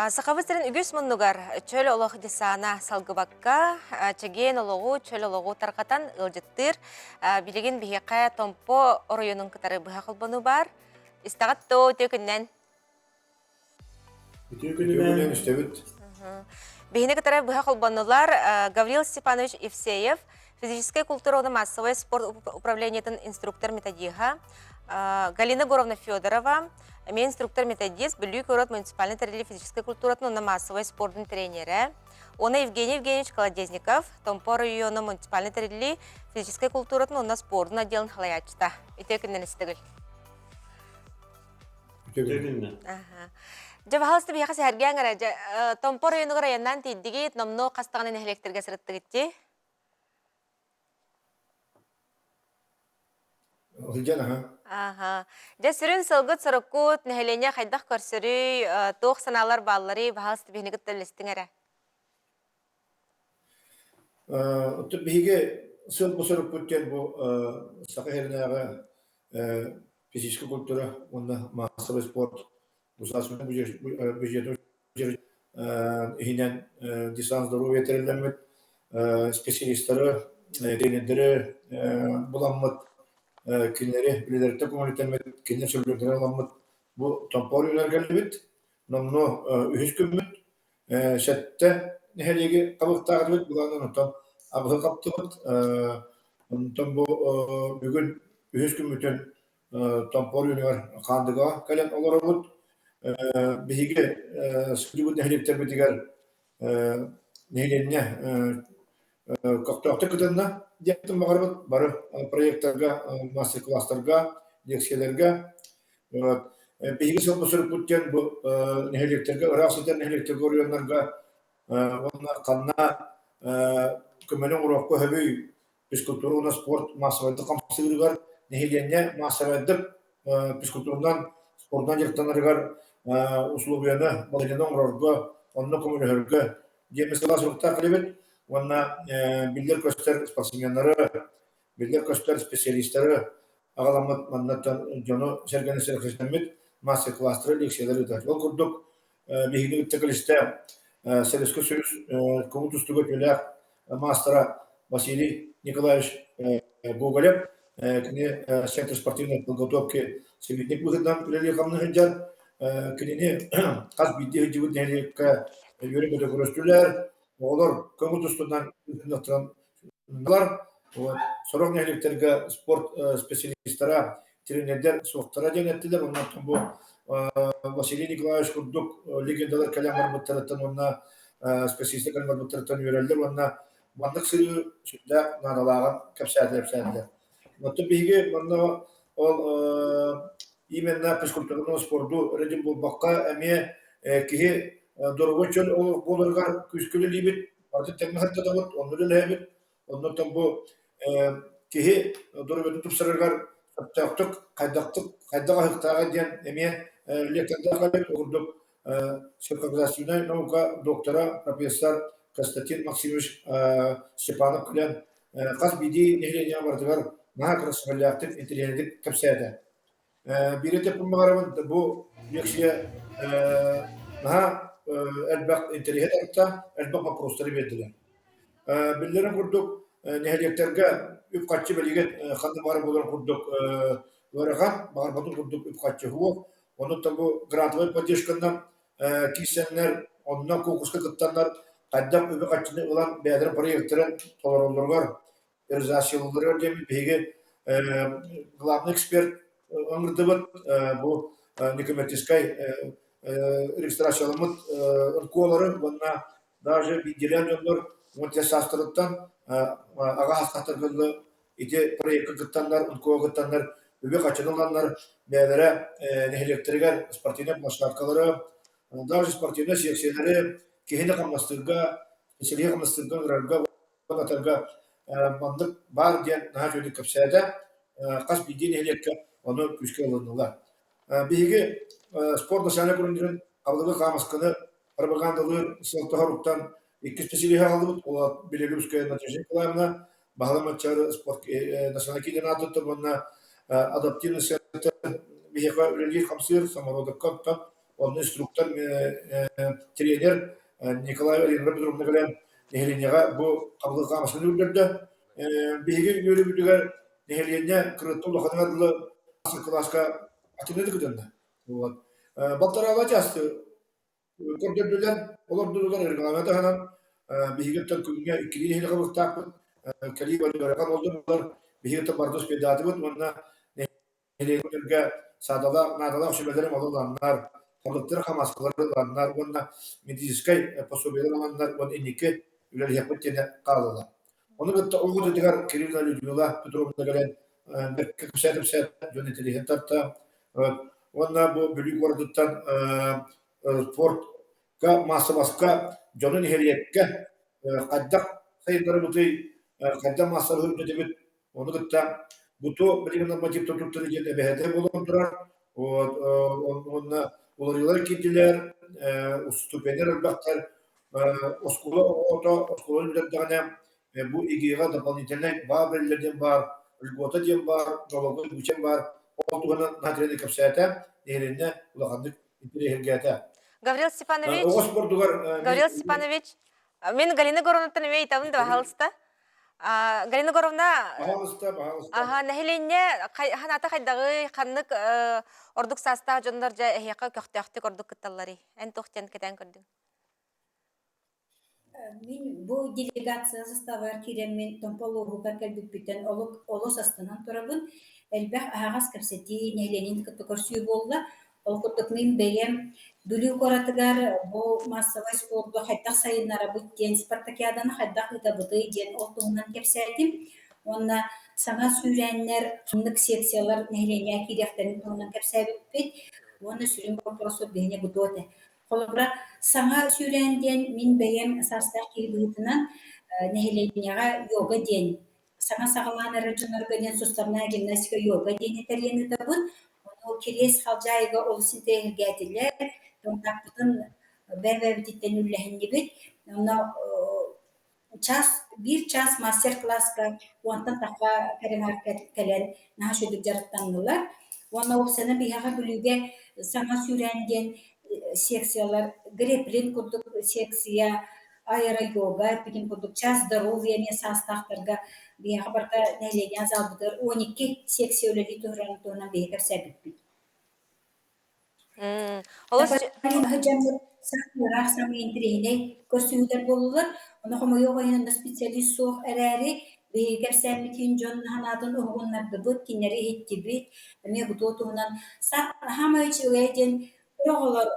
Сахабыт сирин үгүс муннугар чөл олох десана салгыбакка, чэгиэн олоҕу, чөл олоҕу тарҕатан ыалдьыттыыр. Билигин биһиэхэ Томпо оройуонун кытары быһа холбонуу баар. Истэҕит доо, үтүө күннэн. Үтүө күнүнэн истэбит. Биһини кытары быһа холбоннулар Гаврил Степанович Евсеев, физическэй культура уонна массовай спорт управлениетын инструктор-методиһа, Галина Егоровна Федорова, эмиэ инструктор-методист, Бүлүү куорат муниципальнай тэриллии физическэй культуратын уонна массовай спордун тренерэ, уонна Евгений Евгеньевич Колодезников, Томпо оройуона муниципальнай тэриллии физическэй культуратын уонна спордун отделын халайааччыта. Үтүө күннэн истэгил. Үтүө күннэн. Дьэ, баһалыста биһиэхэ сэһэргээн эрэ, дьэ, Томпо оройуонугар айаннаан тиийдигит, номнуо хас даҕаны нэһилиэктэргэ сырыттыгыт дии? Сылдьан аха. Аха. Дьэ, сүрүн сылгыт соруккут, нэһилиэнньэ хайдах көрсөрүй, туох санаалар баалларый, баһалыста биһини кытта үллэстиҥ эрэ. Оттон биһиги сыл бу сорукпут диэн бу Саха сиринээҕи физическэй культура уонна маассабай спорт государственнай бюджетын иһинэн десант здоровья тэриллэммит специалистары, тренердэри буламмыт, кинилэри үлэлэриттэн көҥүлүтэммит, кинилэр сөбүлэҥнэрин ыламмыт бу Томпоор үлэлэр кэллибит. Номнуо үһүс күммүт сэттэ нэһилиэги хабыктаах этибит, былаанын онтон абыһы хаптыбыт. Онтон бу бүгүн үһүс күммүтүн Томпо оройуонугар Хаандыгаҕа кэлэн олоробут. Биһиги сылдьыбыт нэһилиэктэрбитигэр нэһилиэнньэ көхтөөхтүк кытынна диэхтэн баҕарабыт. Бары проектарга, мастер-класстарга, лекцияларга. Биһиги сылбы сурукпут диэн бу нэһилиэктэргэ, ыраах сытар нэһилиэктэргэ, оройуоннарга уонна ханна көмөнү оҥоруохха сөбүй физкультура уонна спорт маассабайдык хамсыырыгар, нэһилиэнньэ маассабайдык физкультуранан, спордунан дьарыктанарыгар усулуобуйаны, балаһыанньаны оҥорорго, онно көмөлөһөргө диэн сылаас суруктаах кэлэбит уонна биллэр-көстөр спортсменнары, биллэр-көстөр специалистары аҕаламмыт маннаттан дьону-сэргэни сэргэхситэммит мастер-класстары, лекциялары ыытар. Ол курдук биһигини кытта кэлистэ Советский Союз көҥүл тустууга үтүөлээх маастара Василий Николаевич Гоголев кини Центр спортивной подготовки советник быһыытынан үлэлии-хамныы сылдьар. Кинини хас биирдии сылдьыбыт нэһилиэккэ үөрэ-көтө көрүстүлэр. Оҕолор көҥүл тустуунан Вот. Сорох нэһилиэктэргэ спорт специалистара, тренердэр суохтара диэн эттилэр. Онон бу Василий Николаевич курдук легендалар кэлэн барбыттарыттан уонна специалистар кэлэн барбыттарыттан үөрэллэр уонна маннык сырыы сүрдээх наадалааҕын кэпсээтилэр. Оттон биһиги манна ол именно физкультураны спорду эрэ буолбакка эмиэ киһи доруобай чөл олох буоларыгар күүскэ үлэлиибит, барытын тэҥҥэ сырдатабыт, онно үлэлэһэбит. Оннуттан бу киһи доруобуйатын тупсарарыгар сөптөөхтүк, хайдахтык, хайдах аһыктааҕа диэн эмиэ лектордаах эбит. Ол курдук сельскохозяйственнай наука доктора, профессор Константин Максимович Степанов кэлэн хас биирдии нэһилиэнньэҕэ барытыгар наһаа кырасыһаллаахтык, интэриэһинэйдик кэпсээтэ. Биири этиэхпин баҕарабын, бу лекция наһаа элбэх интэриэһи тарта, элбэх боппуруостары биэрдилэр. Биллэрин курдук, нэһилиэктэргэ үп-харчы билигин ханна баҕарар буоларын курдук ыарахан, баҕарбатын курдук үп-харчы суох. Онуттан бу грантовай поддержканнан киирсэннэр, онно куонкуруска кыттаннар хайдах үбү-харчыны ылан бэйэлэрин проектарын толороллоругар, реализациялыылларыгар диэн биһиги главный эксперт ыҥырдыбыт бу некоммерческай регистрацияламмыт НКОлары уонна даже биирдиилээн дьоннор уонча саастарыттан аҕа саастаахтарга дылы ити проекка кыттаннар, НКО кыттаннар үбү-харчыны ыланнар бэйэлэрэ нэһилиэктэригэр спортивнай площадкалары, даже спортивнай секциялары киһини хамнастыырга, сэлии хамнастыырга ыҥырарга атарга маннык баар диэн наһаа үчүгэйдик кэпсээтэ. Хас биирдии нэһилиэккэ ону күүскэ ылыннылар. Биһиги спорт национальнай көрүҥнэрин хабылыгы хаамысканы пропагандалыыр сыалтаһар иккис специалиһы аҕаллыбыт. Ол Белорусская Надежда Николаевна Баһылай Манчаары спорт национальнай киинин аатыттан уонна адаптивный центр биһиэхэ үлэлиир-хамсыыр самородокка оттон онно инструктор тренер Николай Алина Петровна кэлэн нэһилиэнньэҕэ бу хабылык хаамысканы үрдэрдэ. Биһиги үөрүүбүтүгэр нэһилиэнньэ кырыытта улаханыгар дылы кылааска атыҥныты кытынна. Вот. Балтараала часты көрдөрдүлэр, олордулар регламент таһынан биһиги оттон күҥҥэ иккилии нэһилиэк ылыктаахпыт. Кэлии барыга болдулар. Биһиги оттон барыта успейдаатыбыт уонна нэһилиэктэргэ саадалаах, наадалаах сүбэлэри ыланнар, хабылыктары хамааскалары ыланнар уонна медицинскэй пособиелар ыланнар уонна инники үлэлэһиэхпит диэн хааллылар. Ону кытта оҕотутугар Кирилла Людмила Петровна кэлэн бэркэ кэпсээн-кэпсээн дьон интэриэһин тарта. Уонна бу Бүлүү куоратыттан спортка, маассабаска, дьону нэһилиэккэ хайдах сайыннарыбытый, хайдах маассабаһы үрдэтибит, ону кытта буту билигин норматив туттары диэн эбэһээтэ буолан турар. Уонна уларыйыылар киирдилэр, уступианнар элбэхтэр, оскуола оҕото оскуоланы бүтэрдэҕинэ бу ИГИ-ҕэ дополнительнай баа бэриллэр диэн баар, льгота диэн баар, налоговый вычет баар. Ол туһунан наһаа кэпсээтэ, нэһилиэнньэ улаханнык интэриэһиргээтэ. Гаврил Степанович, Оҕо спордугар Гаврил Степанович, мин Галина Горовнаттан эмиэ ыйтабын да баһаалыста. Галина Горовна, Баһаалыста, баһаалыста. аха, нэһилиэнньэ ханаата хайдаҕый, ханнык ордук саастаах дьоннор дьэ эһиэхэ көхтөөхтүк ордук кытталларый? Эн туох диэн кэтээн көрдүҥ? Мин бу делегация составыгар киирэммин Томпо улууһугар кэлбиппиттэн олус астынан турабын. Элбэх аһаҕас кэпсэтии, нэһилиэнньэни кытта көрсүү буолла. Ол курдук мин бэйэм Бүлүү куоратыгар бу массовай спорду хайдах сайыннарабыт диэн, спартакиаданы хайдах ыытабытый диэн ол туһунан кэпсээтим. Уонна саҥа сүүрээннэр, ханнык секциялар нэһилиэнньэҕэ киириэхтэрин туһунан кэпсээбиппит. Уонна сүрүн боппуруоспут биһиэнэ бу туох этэ? Холобура, саҥа сүүрээн диэн мин бэйэм саастаах киһи быһыытынан нэһилиэнньэҕэ йога диэн саҥа саҕалаан эрэр дьоннорго диэн суставная гимнастика йога диэни тэрийэн ыытабын. Ону Кириэс Халдьаайыга олус интэриэһиргээтилэр. Контакпытын бэйэ-бэйэбититтэн үллэһиннибит. Онно час биир час мастер-класска уонтан тахха кэриҥэ кэлэн наһаа үчүгэйдик дьарыктаннылар. Уонна уопсайынан биһиэхэ Бүлүүгэ саҥа сүүрээн диэн секциялар греплин курдук секция, аэро-йога эппитим курдук час здоровья эмиэ саастаахтарга биһиэхэ барыта нэһилиэнньэ залбытыгар 12 секция үлэлии турарын туһунан биһиги кэпсээбиппит. Олус Дьоммут ыраах саҥа интэриэһинэй көрсүһүүлэр буоллулар. Ону хомойуох иһин онно специалист суох эрээри, Биһиги кэпсээммитин дьон санаатын уһугуннардыбыт, кинилэри иһиттибит. Эмиэ бу туһунан саамай үчүгэй диэн оҕолор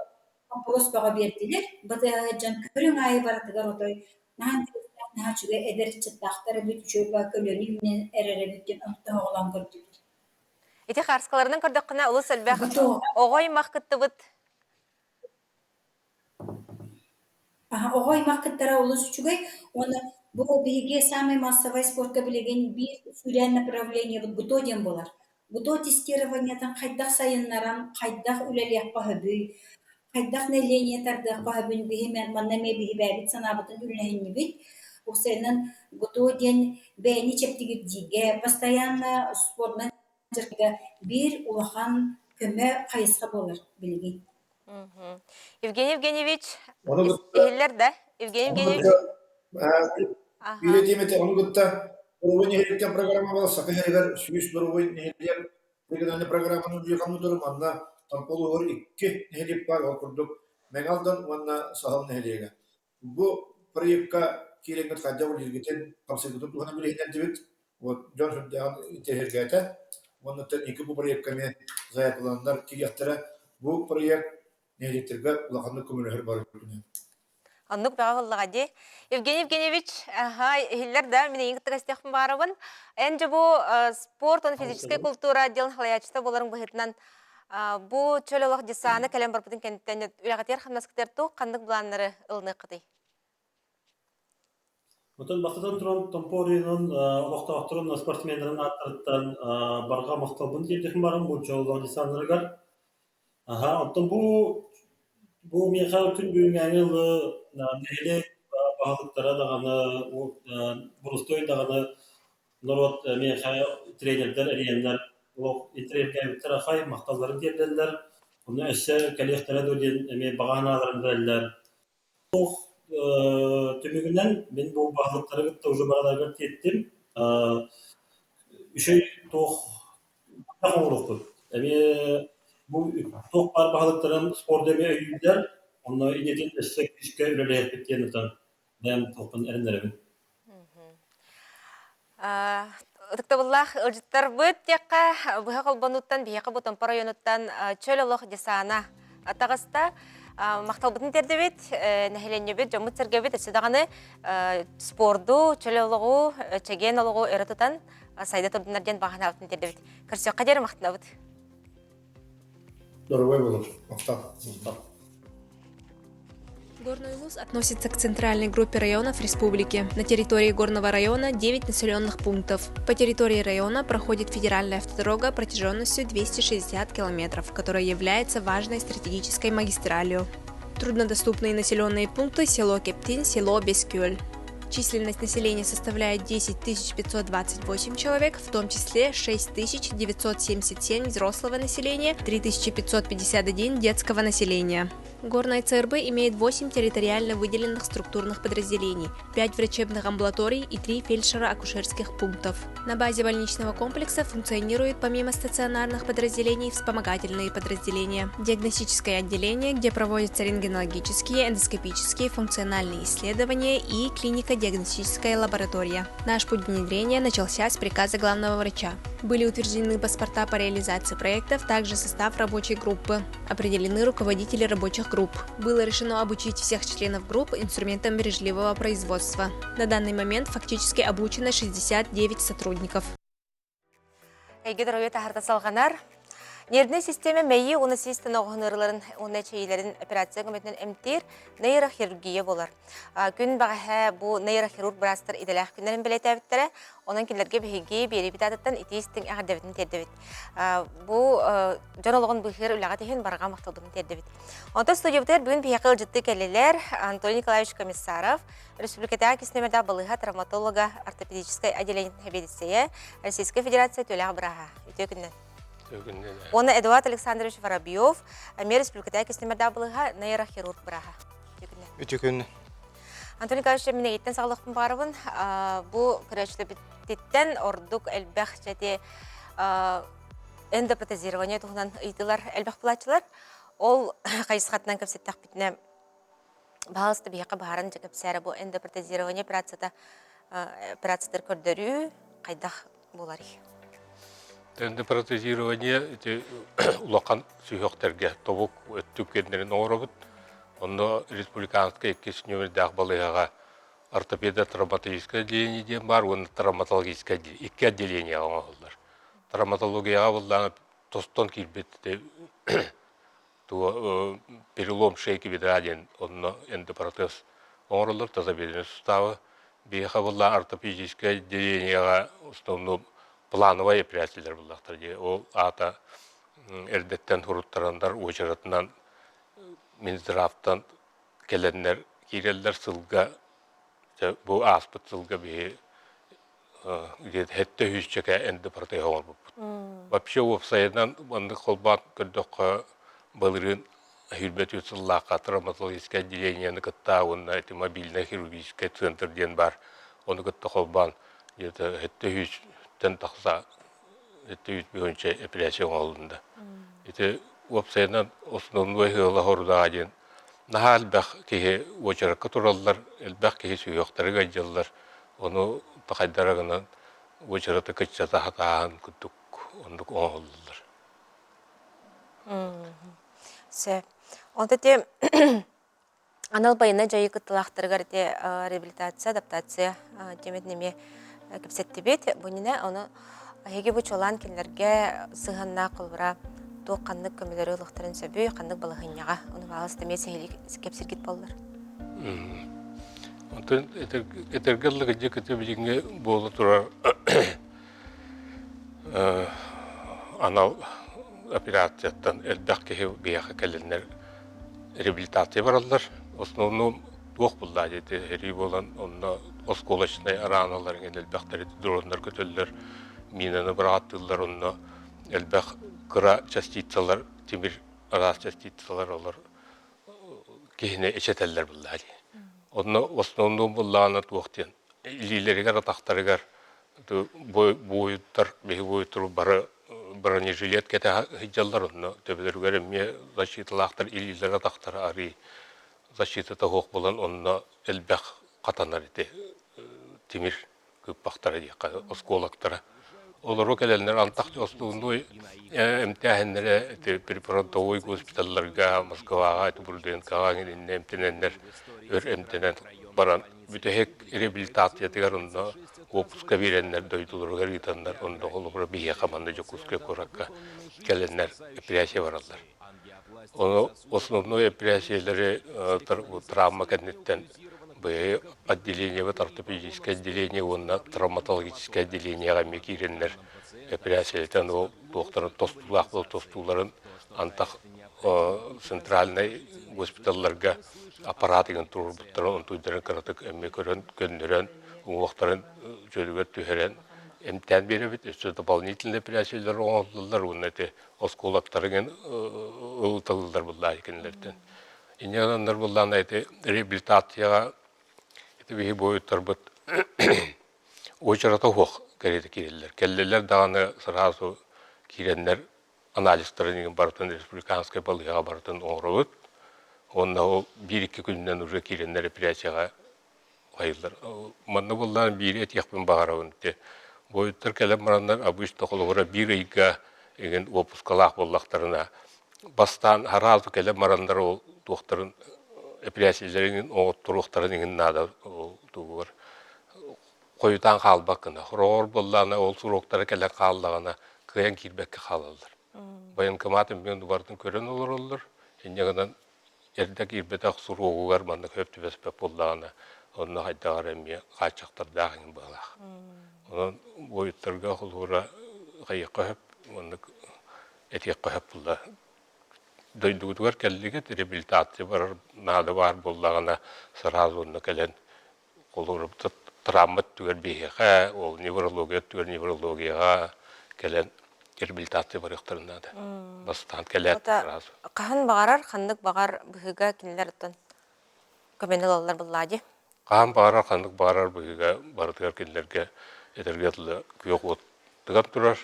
боппуруос бөҕө биэрдилэр. Батыһа дьон көрүҥ аайы барытыгар отой наһаа интэриэстээх, наһаа үчүгэй эдэр ыччаттаахтар эбит, үчүгэй баа көлүөнэ үүнэн эрэр эбит диэн тоһоҕолоон көрдүбүт. Ити хаарскаларынан көрдөххүнэ олус элбэх оҕо аймах кыттыбыт. Оҕо аймах кыттара олус үчүгэй уонна бу биһиги саамай массовай спортка билигин биир сүүрээн направлениебыт ГТО диэн буолар. ГТО тестированиетын хайдах сайыннаран, хайдах үлэлиэххэ сөбүй, хайдах нэһилиэнньэ тардыахха сөбүн биһи манна эмиэ биһи бэйэбит санаабытын үллэһиннибит. Уопсайынан ГТО диэн бэйэни чэбдигирдиигэ, постоянно спордунан дьарыкка биир улахан көмө хайысха буолар билигин. Евгений Евгеньевич, иһиллэр да? Евгений Евгеньевич? Биир этиим ону кытта Доруобуй нэһилиэктэн программа буолар Саха сиригэр 100 доруобуй нэһилиэк региональнай программаны үлэлии манна Томпо улууһугар икки нэһилиэк баар, ол курдук Мэҥэ Алдан уонна Саһыл нэһилиэгэ. Бу проекка киирэҥҥит хайдах үлэлииргитин, хамсыыргытын туһунан билиһиннэрдибит. Вот дьон сүрдээҕин интэриэһиргээтэ. Уонна икки бу проекка эмиэ заявкаланнар киириэхтэрэ. Бу проект нэһилиэктэргэ улаханнык көмөлөһөр бары күнэ. Оннук бөҕө буоллаҕа дии. Евгений Евгеньевич, аха, иһиллэр да, мин эйигин кытта кэстиэхпин баарабын. Эн дьэ бу спорт уонна физическэй культура отделын салайааччыта буоларыҥ быһыытынан бу чөл олох десана кэлэн барбытын кэнниттэн үлэҕитигэр-хамнаскытыгар туох ханнык былааннары ылыныаххытый? Оттон бастатан туран Томпо оройуонун олохтоохторун, спортсменнарын ааттарыттан барҕа махталбын тиэрдиэхпин баарым бу дьоллоох десаннарыгар. Аһа, оттон бу бу миэхэ күн бүгүҥҥээҥи ылы нэһилиэк баһылыктара даҕаны, боростуой даҕаны норуот миэхэ тренердэр эрийэннэр олох интэриэһиргээбиттэр ахай махталларын тиэрдэллэр. Онно өссө кэлиэхтэрэ дуо диэн эмиэ баҕа санааларын билэллэр. Туох түмүгүнэн мин бу баһылыктары кытта уже бараларыгар тиэттим. Үчүгэй туох оҥоруохпут. Эмиэ бу туох баар баһылыктарын спорду эмиэ өйүүллэр. Онно иннитин өссө күүскэ үлэлэһиэхпит диэн ытан бэйэм туохпун эрэннэрэбин. Ытыктабыллаах ыалдьыттарбыт диэххэ, быһа холбонууттан биһиэхэ бу Томпо районуттан чөл олох десана таҕыста. Махталбытын тиэрдэбит, нэһилиэнньэбит, дьоммут-сэргэбит өссө даҕаны спорду, чөл олоҕу, чэгиэн олоҕу өрө тутан сайда турдунар диэн баҕа санаабытын тиэрдэбит. Көрсүөххэ диэри махтанабыт. Дорогой болор. Махтал. Горный Улус относится к центральной группе районов республики. На территории Горного района 9 населенных пунктов. По территории района проходит федеральная автодорога протяженностью 260 километров, которая является важной стратегической магистралью. Труднодоступные населенные пункты – село Кептин, село Бескюль. Численность населения составляет 10 528 человек, в том числе 6 977 взрослого населения, 3 551 детского населения. Горная ЦРБ имеет 8 территориально выделенных структурных подразделений, 5 врачебных амбулаторий и 3 фельдшеро-акушерских пунктов. На базе больничного комплекса функционируют помимо стационарных подразделений вспомогательные подразделения, диагностическое отделение, где проводятся рентгенологические, эндоскопические, функциональные исследования и клинико-диагностическая лаборатория. Наш путь внедрения начался с приказа главного врача. Были утверждены паспорта по реализации проектов, также состав рабочей группы. Определены руководители рабочих групп. Было решено обучить всех членов групп инструментам бережливого производства. На данный момент фактически обучено 69 сотрудников. Эйгэ доруобуйа таһарда салҕанар. Нервнэй систиэмэ мэйии уонна сис тоноҕоһун ыарыыларын уонна эчэйиилэрин операция көмөтүнэн эмтиир нейрохирургия буолар. Күн бэҕэһээ бу нейрохирург быраастар идэлээх күннэрин бэлиэтээбиттэрэ. Онон кинилэргэ биһиги биэриибит аатыттан итии-истиҥ эҕэрдэбитин тиэрдэбит. Бу дьон олоҕун быыһыыр үлэҕэ иһин барҕа махталбытын тиэрдэбит. Онтон студиябытыгар бүгүн биһиэхэ ыалдьыттыы кэллилэр Анатолий Николаевич Комиссаров, Республикатааҕы киснэмэрдээх балыыһа травматолога, ортопедическай отделениетын сэбиэдиссэйэ, Российскай Федерация төлөөх бырааһа. Үтүө күннэн. Үтүө күннэн. Уонна Эдуард Александрович Воробьев, эмиэ Республикатааҕы киснэмэрдээх балыыһа нейрохирург бырааһа. Үтүө күннэн. Үтүө күннэн. Антон Николаевич, мин эйиттэн саҕалыахпын баҕарабын. Бу көрөөччүлэрбититтэн ордук элбэх дьэти эндопротезирование туһунан ыйытыылар элбэх булааччылар. Ол хайысхатынан кэпсэттэхпитинэ, баһаалыста биһиэхэ баһааран дьэ кэпсээрэ бу эндопротезирование операцията. операциятыр көрдөрүү хайдах буоларый? Эндопротезирование ити улахан сүһүөхтэргэ тобук өттүк кэннэрин оҥоробут. Онно республиканскай иккис нүөмэрдээх балыыһаҕа ортопедо-травматологическое отделение диэн баар уонна травматологическое икки отделениеҕа оҥоһуллар. Травматологияҕа буллаҕына тостон киирбит туга перелом шейки бедра диэн онно эндопротез оҥороллор тазобедренный суставы. Биһиэхэ булла ортопедическое отделениеҕа основном плановай операциялар буллахтар дии. Ол аата эрдэттэн суруттараннар уочаратынан Минздравтан кэлэннэр киирэллэр сылга бу ааспыт сылга биһи где-то сэттэ сүүсчэкэ эндопротез оҥорбуппут. Вообще уопсайынан маннык холбоон көрдөххө былырыын 24 сыллаахха травматологическое отделениены кытта уонна эти мобильное хирургический центр диэн баар ону кытта холбоон где-то сэттэ сүүстэн тахса сэттэ сүүс быһынча эпэрээссийэ оҥоһулунна. Ити уопсайынан основной ыала хорудаҕа диэн наһаа элбэх киһи уочаракка тураллар, элбэх киһи сүһүөхтэрэ ыалдьаллар. Ону пахайдара гынан уочараты кыччата сатааһын курдук оннук оҥоһуллар. Сөп. Онто ити анал байыаннай дьайыы кыттыылаахтарыгар ити реабилитация, адаптация тиэмэтин эмиэ кэпсэттибит. Бу иннинэ ону эһиги бу чуолаан кинилэргэ сыһыаннаах холобура туох ханнык көмөлөрү ылыахтарын сөбүй, ханнык балаһыанньаҕа ону баҕаласта эмиэ сиһилии кэпсиргит буоллар. Онтон этэргэ дылы кырдьык ити билиҥҥи буола турар анал операцияттан элбэх киһи биһиэхэ кэлэннэр реабилитация бараллар. Основном туох буллаа диэти сэрии буолан онно оскуолачнай араналар иҥэн элбэхтэр дроннар көтөллөр, минаны быраҕаттыыллар онно элбэх кыра частицалар, тимир араас частицалар олор киһини эчэтэллэр буллаа дии. Онно основном буллаҕына туох диэн илиилэригэр атахтарыгар буойуттар биһи буойуттар бары бронежилет кэтэ сылдьаллар онно төбөлөрүгэр эмиэ защиталаахтар илиилэрэ атахтара арыый защитата суох буолан онно элбэх хатанар ити тимир кыыппахтара диэххэ оскуолактара олору кэлэннэр антах остууннуй эмтээһиннэрэ ити прифронтовой госпиталларга Москваҕа ити Бурденкоҕа иннэ эмтэнэннэр өр эмтэнэн баран бүтэһик реабилитациятыгар онно уоппуска биэрэннэр дойдуларыгар ыытаннар онно холобура биһиэхэ манна Дьокуускай куоракка кэлэннэр эпэрээссийэ бараллар. Ону основной эпэрээссийэлэри травма кэнниттэн быйыл отделениебыт ортопедическое отделение уонна травматологическое отделениеҕа эмиэ киирэннэр эпэрээссийэлэтэн ол туохтарын тостуулаах буол тостууларын антах центральнай госпиталларга аппарат игин туруорбуттарын онтуйдарын кыратык эмиэ көрөн көннөрөн уҥуохтарын чөлүгэр түһэрэн эмтээн биэрэбит өссө дополнительный операциялар оҥоһуллаллар уонна ити оскуолаттарын ылыталлар буллаа кинилэртэн инньэ гынаннар буллаана ити реабилитацияҕа ити биһи буойуттарбыт уочарата суох кэриэтэ киирэллэр кэллэллэр даҕаны сразу киирэннэр анализтарын барытын республиканскай балыыһаҕа барытын оҥоробут уонна ол биир-икки күнүнэн уже киирэннэр операцияҕа хайыллар. Манна буоллаан биири этиэхпин баҕарабын ити буойуттар кэлэн бараннар обычно холобура биир ыйга игин уоппускалаах буоллахтарына бастаан араазу кэлэн бараннар ол туохтарын эпэрээссийэлэрин оҥотторуохтарын иҥин наада ол тугугар хойутаан хаалбат гына. Хороҕор буоллаҕына ол суроктара кэлэн хааллаҕына кыайан киирбэккэ хаалаллар. Военкомат эмиэ барытын көрөн олороллор. Инньэ гынан эрдэ киирбэтэх суруогугар манна көп түбэспэт буоллаҕына онно хайдах эрэ эмиэ хааччахтардаах иҥин быһалаах. Онон буойуттарга холуура хайыахха сөп маннык этиэххэ сөп буолла. Дойдугутугар кэллигит реабилитация барар наада баар буоллаҕына сразу онно кэлэн Холобура, травма өттүгэр биһиэхэ, ол неврология өттүгэр неврологияҕа кэлэн реабилитация барыахтарын наада. Бастаан кэлээт сразу. Хаһан баҕарар, ханнык баҕар быһыыга кинилэр оттон көмөнү ылаллар буоллаа дии. Хаһан баҕарар, ханнык баҕарар быһыыга барытыгар кинилэргэ этэргэ дылы күөх уот тыган турар,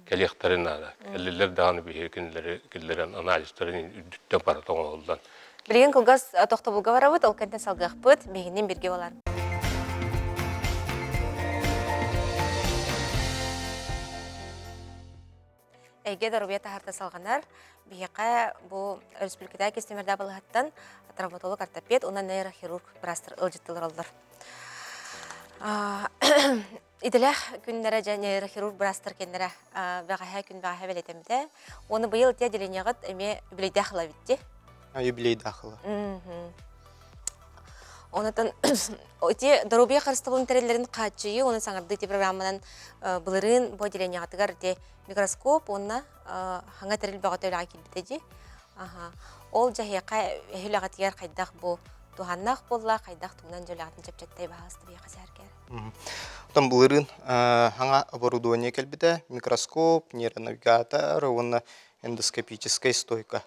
кэлиэхтэрин наада. Кэллилэр даҕаны биһиги кинилэри киллэрэн анализтарын үрдүттэн барыта оҥоһуллан. Билигин кылгас тохтобулга барабыт, ол кэннэ салгыахпыт, биһигинин бирге болар. Эйгэ доруобуйа таһаарта салҕанар. Биһиэхэ бу өрөспүүбүлүкэтээҕи кистэмэрдээх балыыһаттан травматолог, ортопед уонна нейрохирург быраастар ыалдьыттыылар оллор. Идэлээх күннэрэ дьэ нейрохирург быраастар кэннэрэ бэҕэһээ күн бэҕэһээ бэлиэтэммитэ. Уонна быйыл ити отделениеҕыт эмиэ юбилейдаах ыла эбит дии. Юбилейдаах ыла. Онотон ити доруобуйа харыстабылын тэриллэрин хааччыйыы уонна саҥардыы ити программанан былырыын бу отделениеҕытыгар ити микроскоп уонна хаҥа тэрил бөҕөтө үлэҕэ киирбитэ дии. Аха. Ол дьаһыаха эһи үлэҕитигэр хайдах бу туһаннаах буолла, хайдах тугунан дьэ үлэҕитин чэпчэттэй баһаалыста биһиэхэ сэһэргээр. Оттон былырыын хаҥа оборудование кэлбитэ, микроскоп, нейронавигатор уонна эндоскопическай стойка.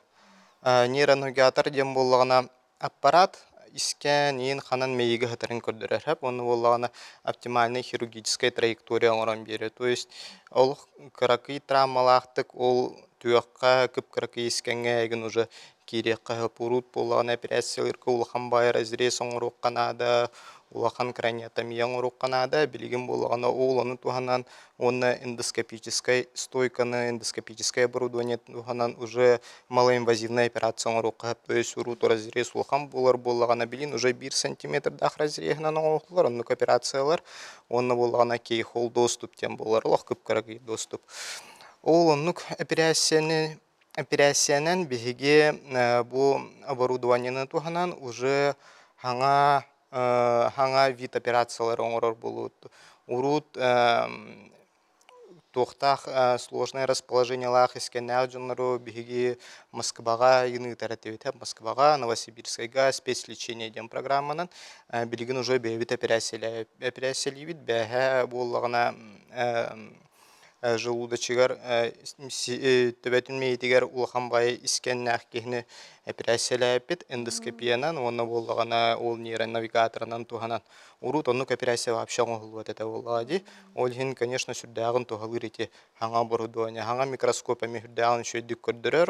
Нейронавигатор диэн буоллаҕына Аппарат искэн, иин ханан мэйиигэ сытарын көрдөрөр сөп уонна буоллаҕына оптимальнай хирургическай траектория оҥорон биэрэр. То есть олох кыракый травмалаахтык ол түөххэ кып-кыракый искэҥҥэ эйигин уже киириэххэ сөп. Урут буоллаҕына эпэрээссийэлэргэ улахан баай разрез оҥоруохха наада, улахан краниотомия оҥоруохха наада. Билигин буоллаҕына ол ону туһанан уонна эндоскопическай стойканы, эндоскопическай оборудование туһанан уже малоинвазивная операция оҥоруохха сөп. То есть урут разрез улахан буолар буоллаҕына, билин уже биир сантиметрдаах разреһынан оҥоһуллар оннук операциялар. Уонна буоллаҕына кейхол доступ диэн буолар, олох кып-кыракый доступ. Ол оннук эпэрээссийэни эпэрээссийэнэн биһиги бу оборудованиены туһанан уже хаҥа хаҥа вид операциялары оҥорор буолуут. Урут туохтаах сложное расположениелаах искэннээх дьоннору биһиги Москваҕа ыытар этибит. Москваҕа, Новосибирскайга спецлечение диэн программанан билигин уже бэйэбит эпэрээссийэлиибит. Бээһэ буоллаҕына желудочыгар төбөтүн мэйиитигэр улахан баайы искэннээх киһини эпэрээссийэлээбиппит эндоскопиянан уонна буоллаҕына ол нейронавигаторынан туһанан урут оннук эпэрээссийэ вообще оҥоһуллубат этэ буоллаҕа дии. Ол иһин, конечно, сүрдээҕин туһалыыр ити хаҥа оборудование, хаҥа микроскоп эмиэ сүрдээҕин үчүгэйдик көрдөрөр.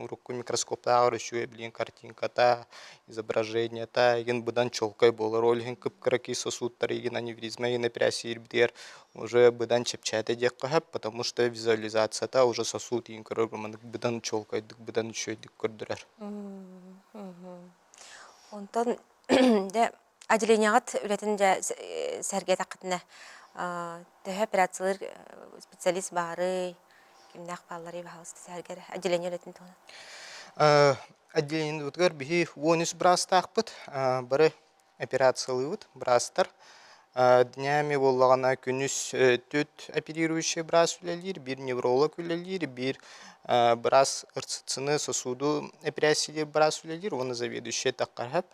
Урукку микроскоптааҕар үчүгэй билигин картинката, изображениета игин быдан чуолкай буолар. Ол иһин кып-кыракый сосудтар игин аневризма игин эпэрээссийэлиирбитигэр уже быдан чэпчээтэ диэххэ сөп, потому что визуализацията уже сосуд игин көрөр маннык быдан чуолкайдык, быдан үчүгэйдик көрдөрөр. Онтон дьэ отделениеҕыт үлэтин дьэ сэргээтэххитинэ төһө операциялыыр специалист баарый, кимнээх баалларый баһаалыста сэргэр отделение үлэтин туһунан. Отделениебытыгар биһи 13 быраастаахпыт. Бары операциялыыбыт быраастар. Днями буоллаҕына күнүс түт оперирующий быраас үлэлиир, биир невролог үлэлиир, биир быраас РЦЦны сосуду эпэрээссийэлиир быраас үлэлиир уонна заведующай таххарһап.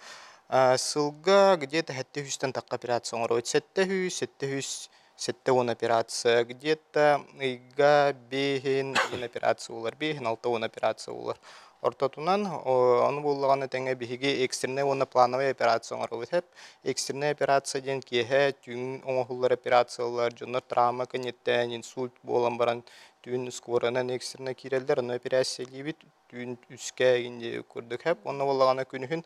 Сылга где-то сэттэ сүүстэн тахха операция оҥоробут. 700, 770 операция. Где-то ыйга биэһин операция буолар, биэһин 60 операция буолар. Ортотунан, ону буоллаҕына тэҥэ биһиги экстреннэй уонна плановай операция оҥоробут. Экстреннэй операция диэн киэһэ түүн оҥоһуллар операциялар, дьоннор травма кэнниттэн инсульт буолан баран түүн скоранан экстренно киирэллэр, ону эпэрээссийэлиибит түүн үскэ инди курдук хэп уонна буоллаҕына күнүһүн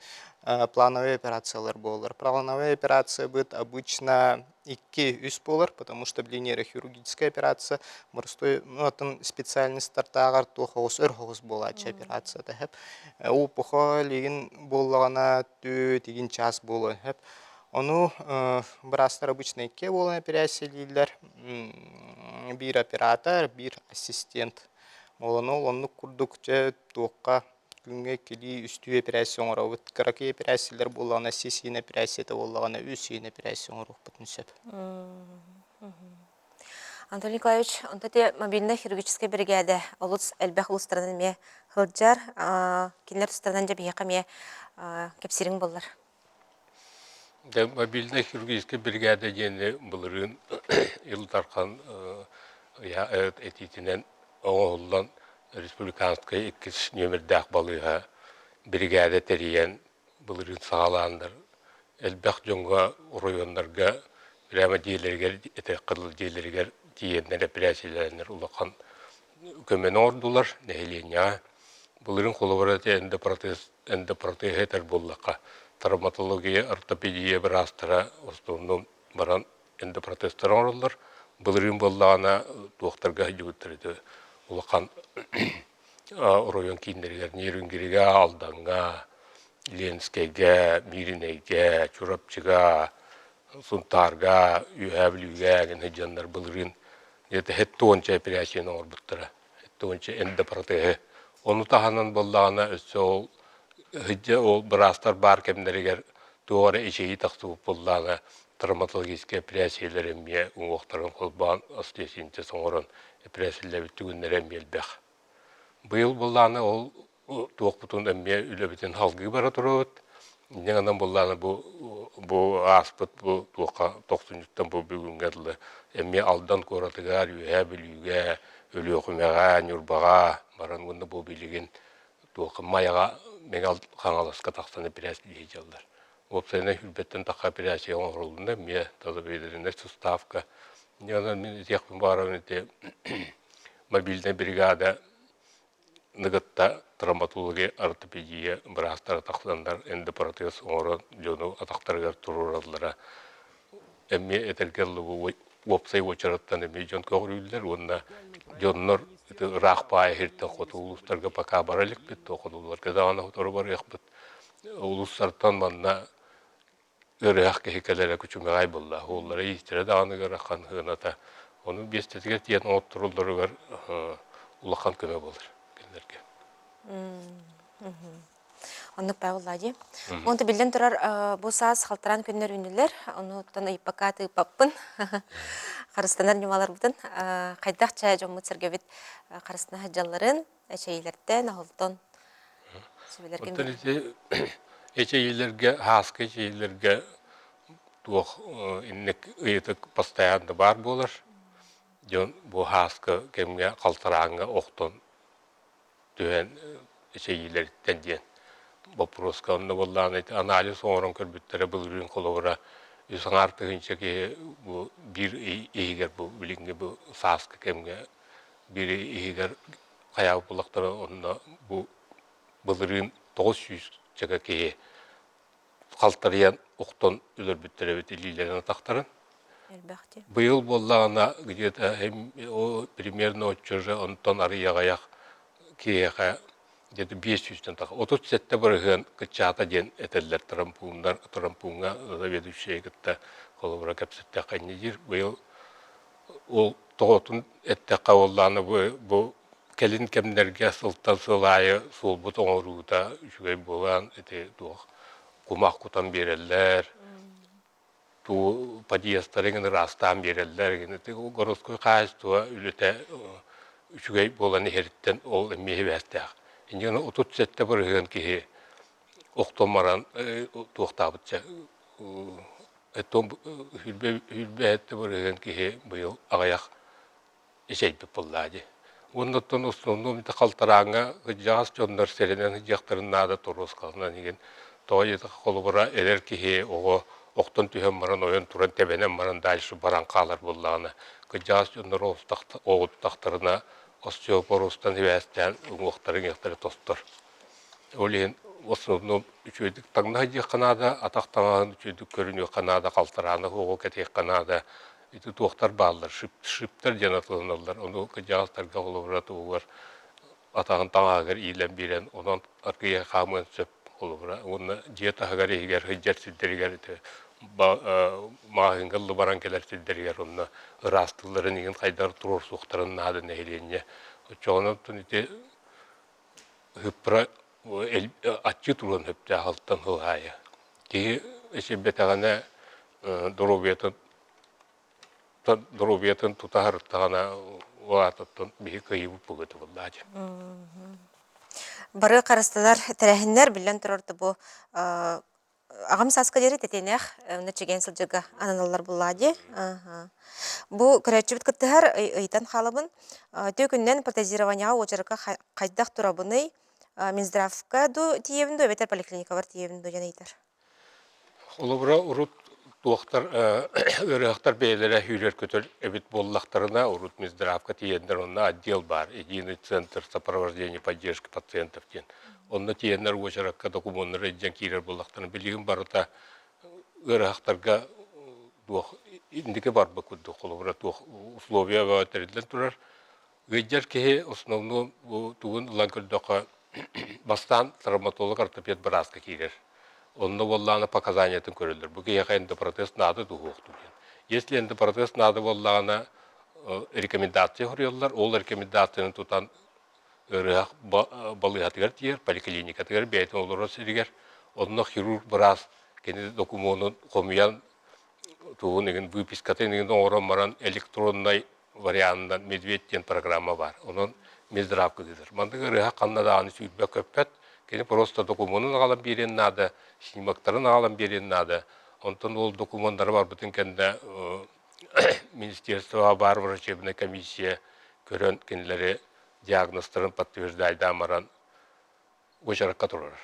плановай операциялар буолар. Плановай операциябыт обычно 2-3 буолар, потому что билигин нейрохирургическая операция морской ну атын специальностартааҕар туох оҕус өр оҕус буолааччы операцията хэп. Опухоль игин буоллаҕына тү тигин час буолуон хэп. Ону быраастар обычно икки буолан эпэрээссийэлииллэр. Биир оператор, биир ассистент. Ол ону оннук курдук дьэ туохха күҥҥэ иккилии, үстүү эпэрээссийэ оҥоробут. Кыракый эпэрээссийэлэр буоллаҕына сис иин эпэрээссийэтэ буоллаҕына үс иин эпэрээссийэ оҥоруохпутун сөп. Анатолий Николаевич, онто те мобильнай хирургическай биригээдэ олус элбэх улуустарынан эмиэ сылдьар. Кинилэр тустарынан дьэ биһиэхэ эмиэ кэпсиириҥ буоллар. Дьэ, мобильнай хирургическай биригээдэ диэни былырыын Ил Дархан этиитинэн оҥоһуллан республиканскай иккис нүөмэрдээх балыыһа биригээдэ тэрийэн былырыын саҕалааннар элбэх дьоҥҥо оройуоннарга прямо дьиэлэригэр этэ кытыл дьиэлэригэр тиийэннэр эпэрээссийэлээннэр улахан көмөнү оҥордулар нэһилиэнньэҕэ. Былырыын холобура ити эндопротез эндопротеһы этэр буоллахха, травматология, ортопедия быраастара основном баран эндопротезтары оҥороллор. Былырыын буоллаҕына туохтарга сылдьыбыттар ити улахан оройуон кииннэригэр Нерюнгрига, Алдаҥҥа, Ленскэйгэ, Мииринэйгэ, Чурапчыга, Сунтаарга, Үөһээ Бүлүүгэ эҥин сылдьаннар былырыын где-то 70 эпэрээссийэни оҥорбуттара. 70 эндопротеһы. Ону таһынан буоллаҕына өссө ол сылдьа ол быраастар баар кэмнэригэр туох эрэ эчэйии тахсыбыт буоллаҕына травматологическай эпэрээссийэлэр эмиэ уҥуохтарын холбоон остеосинтез оҥорон эпэрээссийэлээбит түгэннэрэ эмиэ элбэх. Быйыл буоллаҕына ол туохпутун эмиэ үлэбитин салгыы бара турабыт. Инньэ гынан буоллаҕына бу бу ааспыт бу туохха тохсунньуттан бу бүгүҥҥэ дылы эмиэ Алдан куоратыгар, Үөһээ Бүлүүгэ, Өлүөхүмэҕэ, Ньурбаҕа баран уонна бу билигин туохха Майаҕа Мэҥэ Хаҥаласка тахсан эпирээсийэлии сылдьаллар. Уопсайынан сүүрбэттэн тахха эпирээссийэ оҥоһулунна эмиэ тазобедреннай суставка. Инньэ гынан мин этиэхпин баҕарабын ити мобильнай бригада кытта травматология, ортопедия быраастара тахсаннар эндопротез оҥорон дьону атахтарыгар туруораллара эмиэ этэргэ дылы уопсай уочараттан эмиэ дьон көҕүрүүллэр уонна дьоннор ити ыраах баайа сиртэн хоту улуустарга пока бара иликпит, хотуларга даҕаны сотору барыахпыт. Улуустартан манна ыарыһах киһи кэлэрэ күчүмэҕэй буолла. Уоллара иистэрэ даҕаны ыарахан сыаната. Ону биэстэтигэр тиийэн оҥоттороллоругар улахан көмө буолар кинилэргэ. Оннук баа дии. Онто биллэн турар бу саас халтараан күннэр үүннүлэр. Онуттан ыйыппакка тыыппаппын. Харыстанар ньымаларбытын хайдах чэ дьоммут сэргэбит харыстана сылдьалларын эчэйиилэртэн, оһолтон сүбэлэргин Оттон ити эчэйиилэргэ, һааскы эчэйиилэргэ туох инник ыйытык постоянно баар буолар. Дьон бу һааскы кэмҥэ халтарааҥҥа охтон түһэн эчэйиилэриттэн диэн боппуруоска онно буоллаҕына ити анализ оҥорон көрбүттэрэ былырыын холобура үс аҥаар тыһыынча киһи бу биир ый иһигэр бу билиҥҥи бу сааскы кэмҥэ биир ый иһигэр хайаабыт буоллахтара онно бу былырыын 900 киһи халтарыйан охтон өлөрбүттэр эбит илиилэрин атахтарын. Элбэх дии. Быйыл буоллаҕына где-то примерно оччо же онтон арый аҕыйах киһиэхэ где-то 500-тэн тахса 37% кыччаата диэн этэллэр трампууннар трампууҥҥа заведующайы кытта холобура кэпсэттэххэ инньэ диир. Быйыл ол тоҕотун эттэххэ буоллаҕына бу бу кэлин кэмнэргэ сылтан сыл аайы суолбут оҥоруута үчүгэй буолан ити туох кумах кутан биэрэллэр туу подъездтары эҥин ыраастаан биэрэллэр эҥин ити городской хаһаайыстыба үлэтэ үчүгэй буолан иһэриттэн ол эмиэ сибээстээх. Инньэ гынан 37% киһи охтон баран туохтаабытча 27% киһи быйыл аҕыйах эчэйбит буоллаа дии. Уонна оттон основном ити халтарааҥҥа кырдьаҕас дьоннор сэрэнэн сылдьыахтарын наада торуоскаланан игин. Тоҕо диэтэххэ холобура эдэр киһи оҕо охтон түһэн баран ойон туран тэбэнэн баран дальше баран хаалар буоллаҕына кырдьаҕас дьоннор оҕуттахтарына остеопорозтан сибээстээн уҥуохтара-иҥиэхтэрэ тостор. Ол иһин в основном үчүгэйдик таҥна сылдьыахха наада, атах таҥаһын үчүгэйдик көрүнүөххэ наада, халтарааны суоҕу кэтиэххэ наада. Ити туохтар бааллар, шиптэр диэн атыланаллар. Ону кырдьаҕастарга холобура туһугар атаҕын таҥаһыгар иилэн биэрэн, онон аргыйа хаамыан сөп холобура. Уонна дьиэ таһыгар иһигэр сылдьар сирдэригэр ити маҕаһыыҥҥа ыллы баран кэлэр сирдэригэр онно ыраастыылларын иһин хайдах туруорсуохтарын наада нэһилиэнньэ. Оччоҕуна оттон ити ыппыра аччыы туруон сөптөөх алтан сыл аайы. Киһи эчэйбэтэҕинэ доруобуйатын доруобуйатын тута сырыттаҕына улаатыттан биһи кыайыыбыт буолуо буоллаа дии. Бары харыстанар тэрээһиннэр биллэн турар бу аҕам сааска диэри тэтиэнэх онно чэгиэн сылдьарга ананаллар буоллаҕа дии. Бу көрөөччүбүт кыттыһар ыйытан хаалабын. Түөкүннэн протезированиеҕа уочаракка хайдах турабыный? Минздравка дуу тиийэбин дуу эбэтэр поликлиникабар тиийэбин дуу диэн ыйытар. Холобура, урут туохтар ыарыһахтар бэйэлэрэ сүүрэр-көтөр эбит буоллахтарына, урут Минздравка тиийэннэр онно отдел баар, единый центр сопровождения поддержки пациентов диэн. Онно тиийэннэр уочаракка докумуоннары илдьэн киирэр буоллахтарына, билигин барыта ыарыһахтарга туох инники барбыт курдук, холобура, туох условия бөҕө тэриллэн турар. Ыалдьар киһи основной бу тугун ылан көрдөххө, бастаан травматолог ортопед бырааска киирэр. Онно буоллаҕына показаниятын көрөллөр. Бу киһиэхэ эндопротез наада дуһуохтуу диэн. Если эндопротез наада буоллаҕына, рекомендация суруйаллар. Ол рекомендацияны тутан ыарыһах балыыһатыгар тиийэр, поликлиникатыгар бэйэтин олорор сиригэр. Онно хирург быраас кини докумуонун хомуйан тугун игин выпискатын игин оҥорон баран электроннай варианынан Медведь диэн программа баар. Онон Минздравка ыытар. Маннык ырыаһа ханна даҕаны сүүрбэт-көппөт. Кини просто докумуонун аҕалан биэриэн наада, снимоктарын аҕалан биэриэн наада. Онтон ол докумуоннара барбытын кэннэ министерствоҕа баар врачебная комиссия көрөн кинилэри диагнозтарын подтверждайдаан баран уочаракка турар.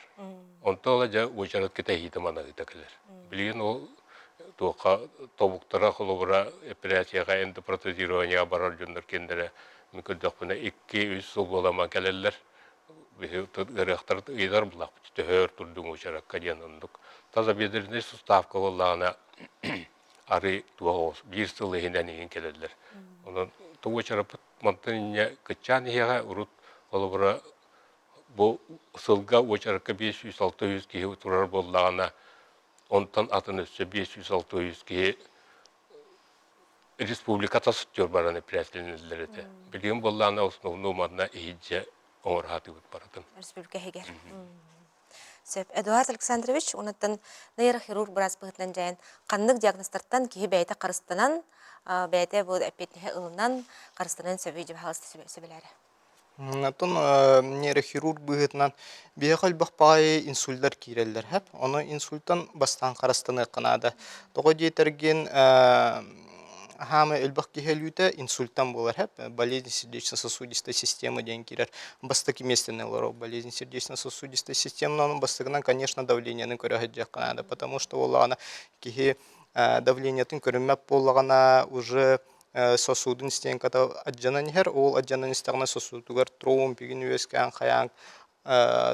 Онтон ыла дьэ уочарат кэтэһиитэ манаһыыта кэлэр. Билигин ол туохха тобуктара холобура эпэрээссийэҕэ эндопротезированиеҕа барар дьоннор кинилэрэ мин көрдөхпүнэ 2-3 сыл буоламан кэлэллэр. Биһи ыарыахтар ыйытар буллахпыт төһө өр турдуҥ уочаракка диэн оннук. Тазобедренный суставка буоллаҕына арыы туох оҕус биир сыл иһинэн иһин кэлэллэр. Онон уочараппыт мантан инньэ кыччаан иһиэҕэ урут холобура Бу сылга уочаракка 500-600 киһи турар буоллаҕына, онтон атын өссө 500-600 киһи республика тас өттүгэр баран эпэрээссийэлэнэллэр этэ. Билигин буоллаҕына основной манна иһирдьэ оҥоро сатыыбыт барытын. Республика иһигэр. Сөп. Эдуард Александрович, онуттан нейрохирург быраас быһыытынан дьайан, ханнык диагнозтартан киһи бэйэтэ харыстанан, бэйэтэ бу эппиэтинэһи ылынан, харыстанан сөбүй дьэ сөбүлээрэ? Оттон нейрохирург быһыытынан биһиэхэ элбэх баҕайы инсульдар киирэллэр һэп. Ону инсультан бастаан харыстаныахха наада. Тоҕо диэтэргин хаамай элбэх киһи өлүүтэ инсультан буолар һэп. Болезнь сердечно-сосудистой системы диэн киирэр. Бастакы миэстэни олорор болезнь сердечно-сосудистой системы онон бастакынан, конечно, давлениены көрө сылдьыахха наада, потому что буоллаҕына киһи давлениетын көрүммэт буоллаҕына уже сосудун стенката алдьанан иһэр, ол алдьанан истэҕинэ сосудугар тромб игин үөскээн хайаан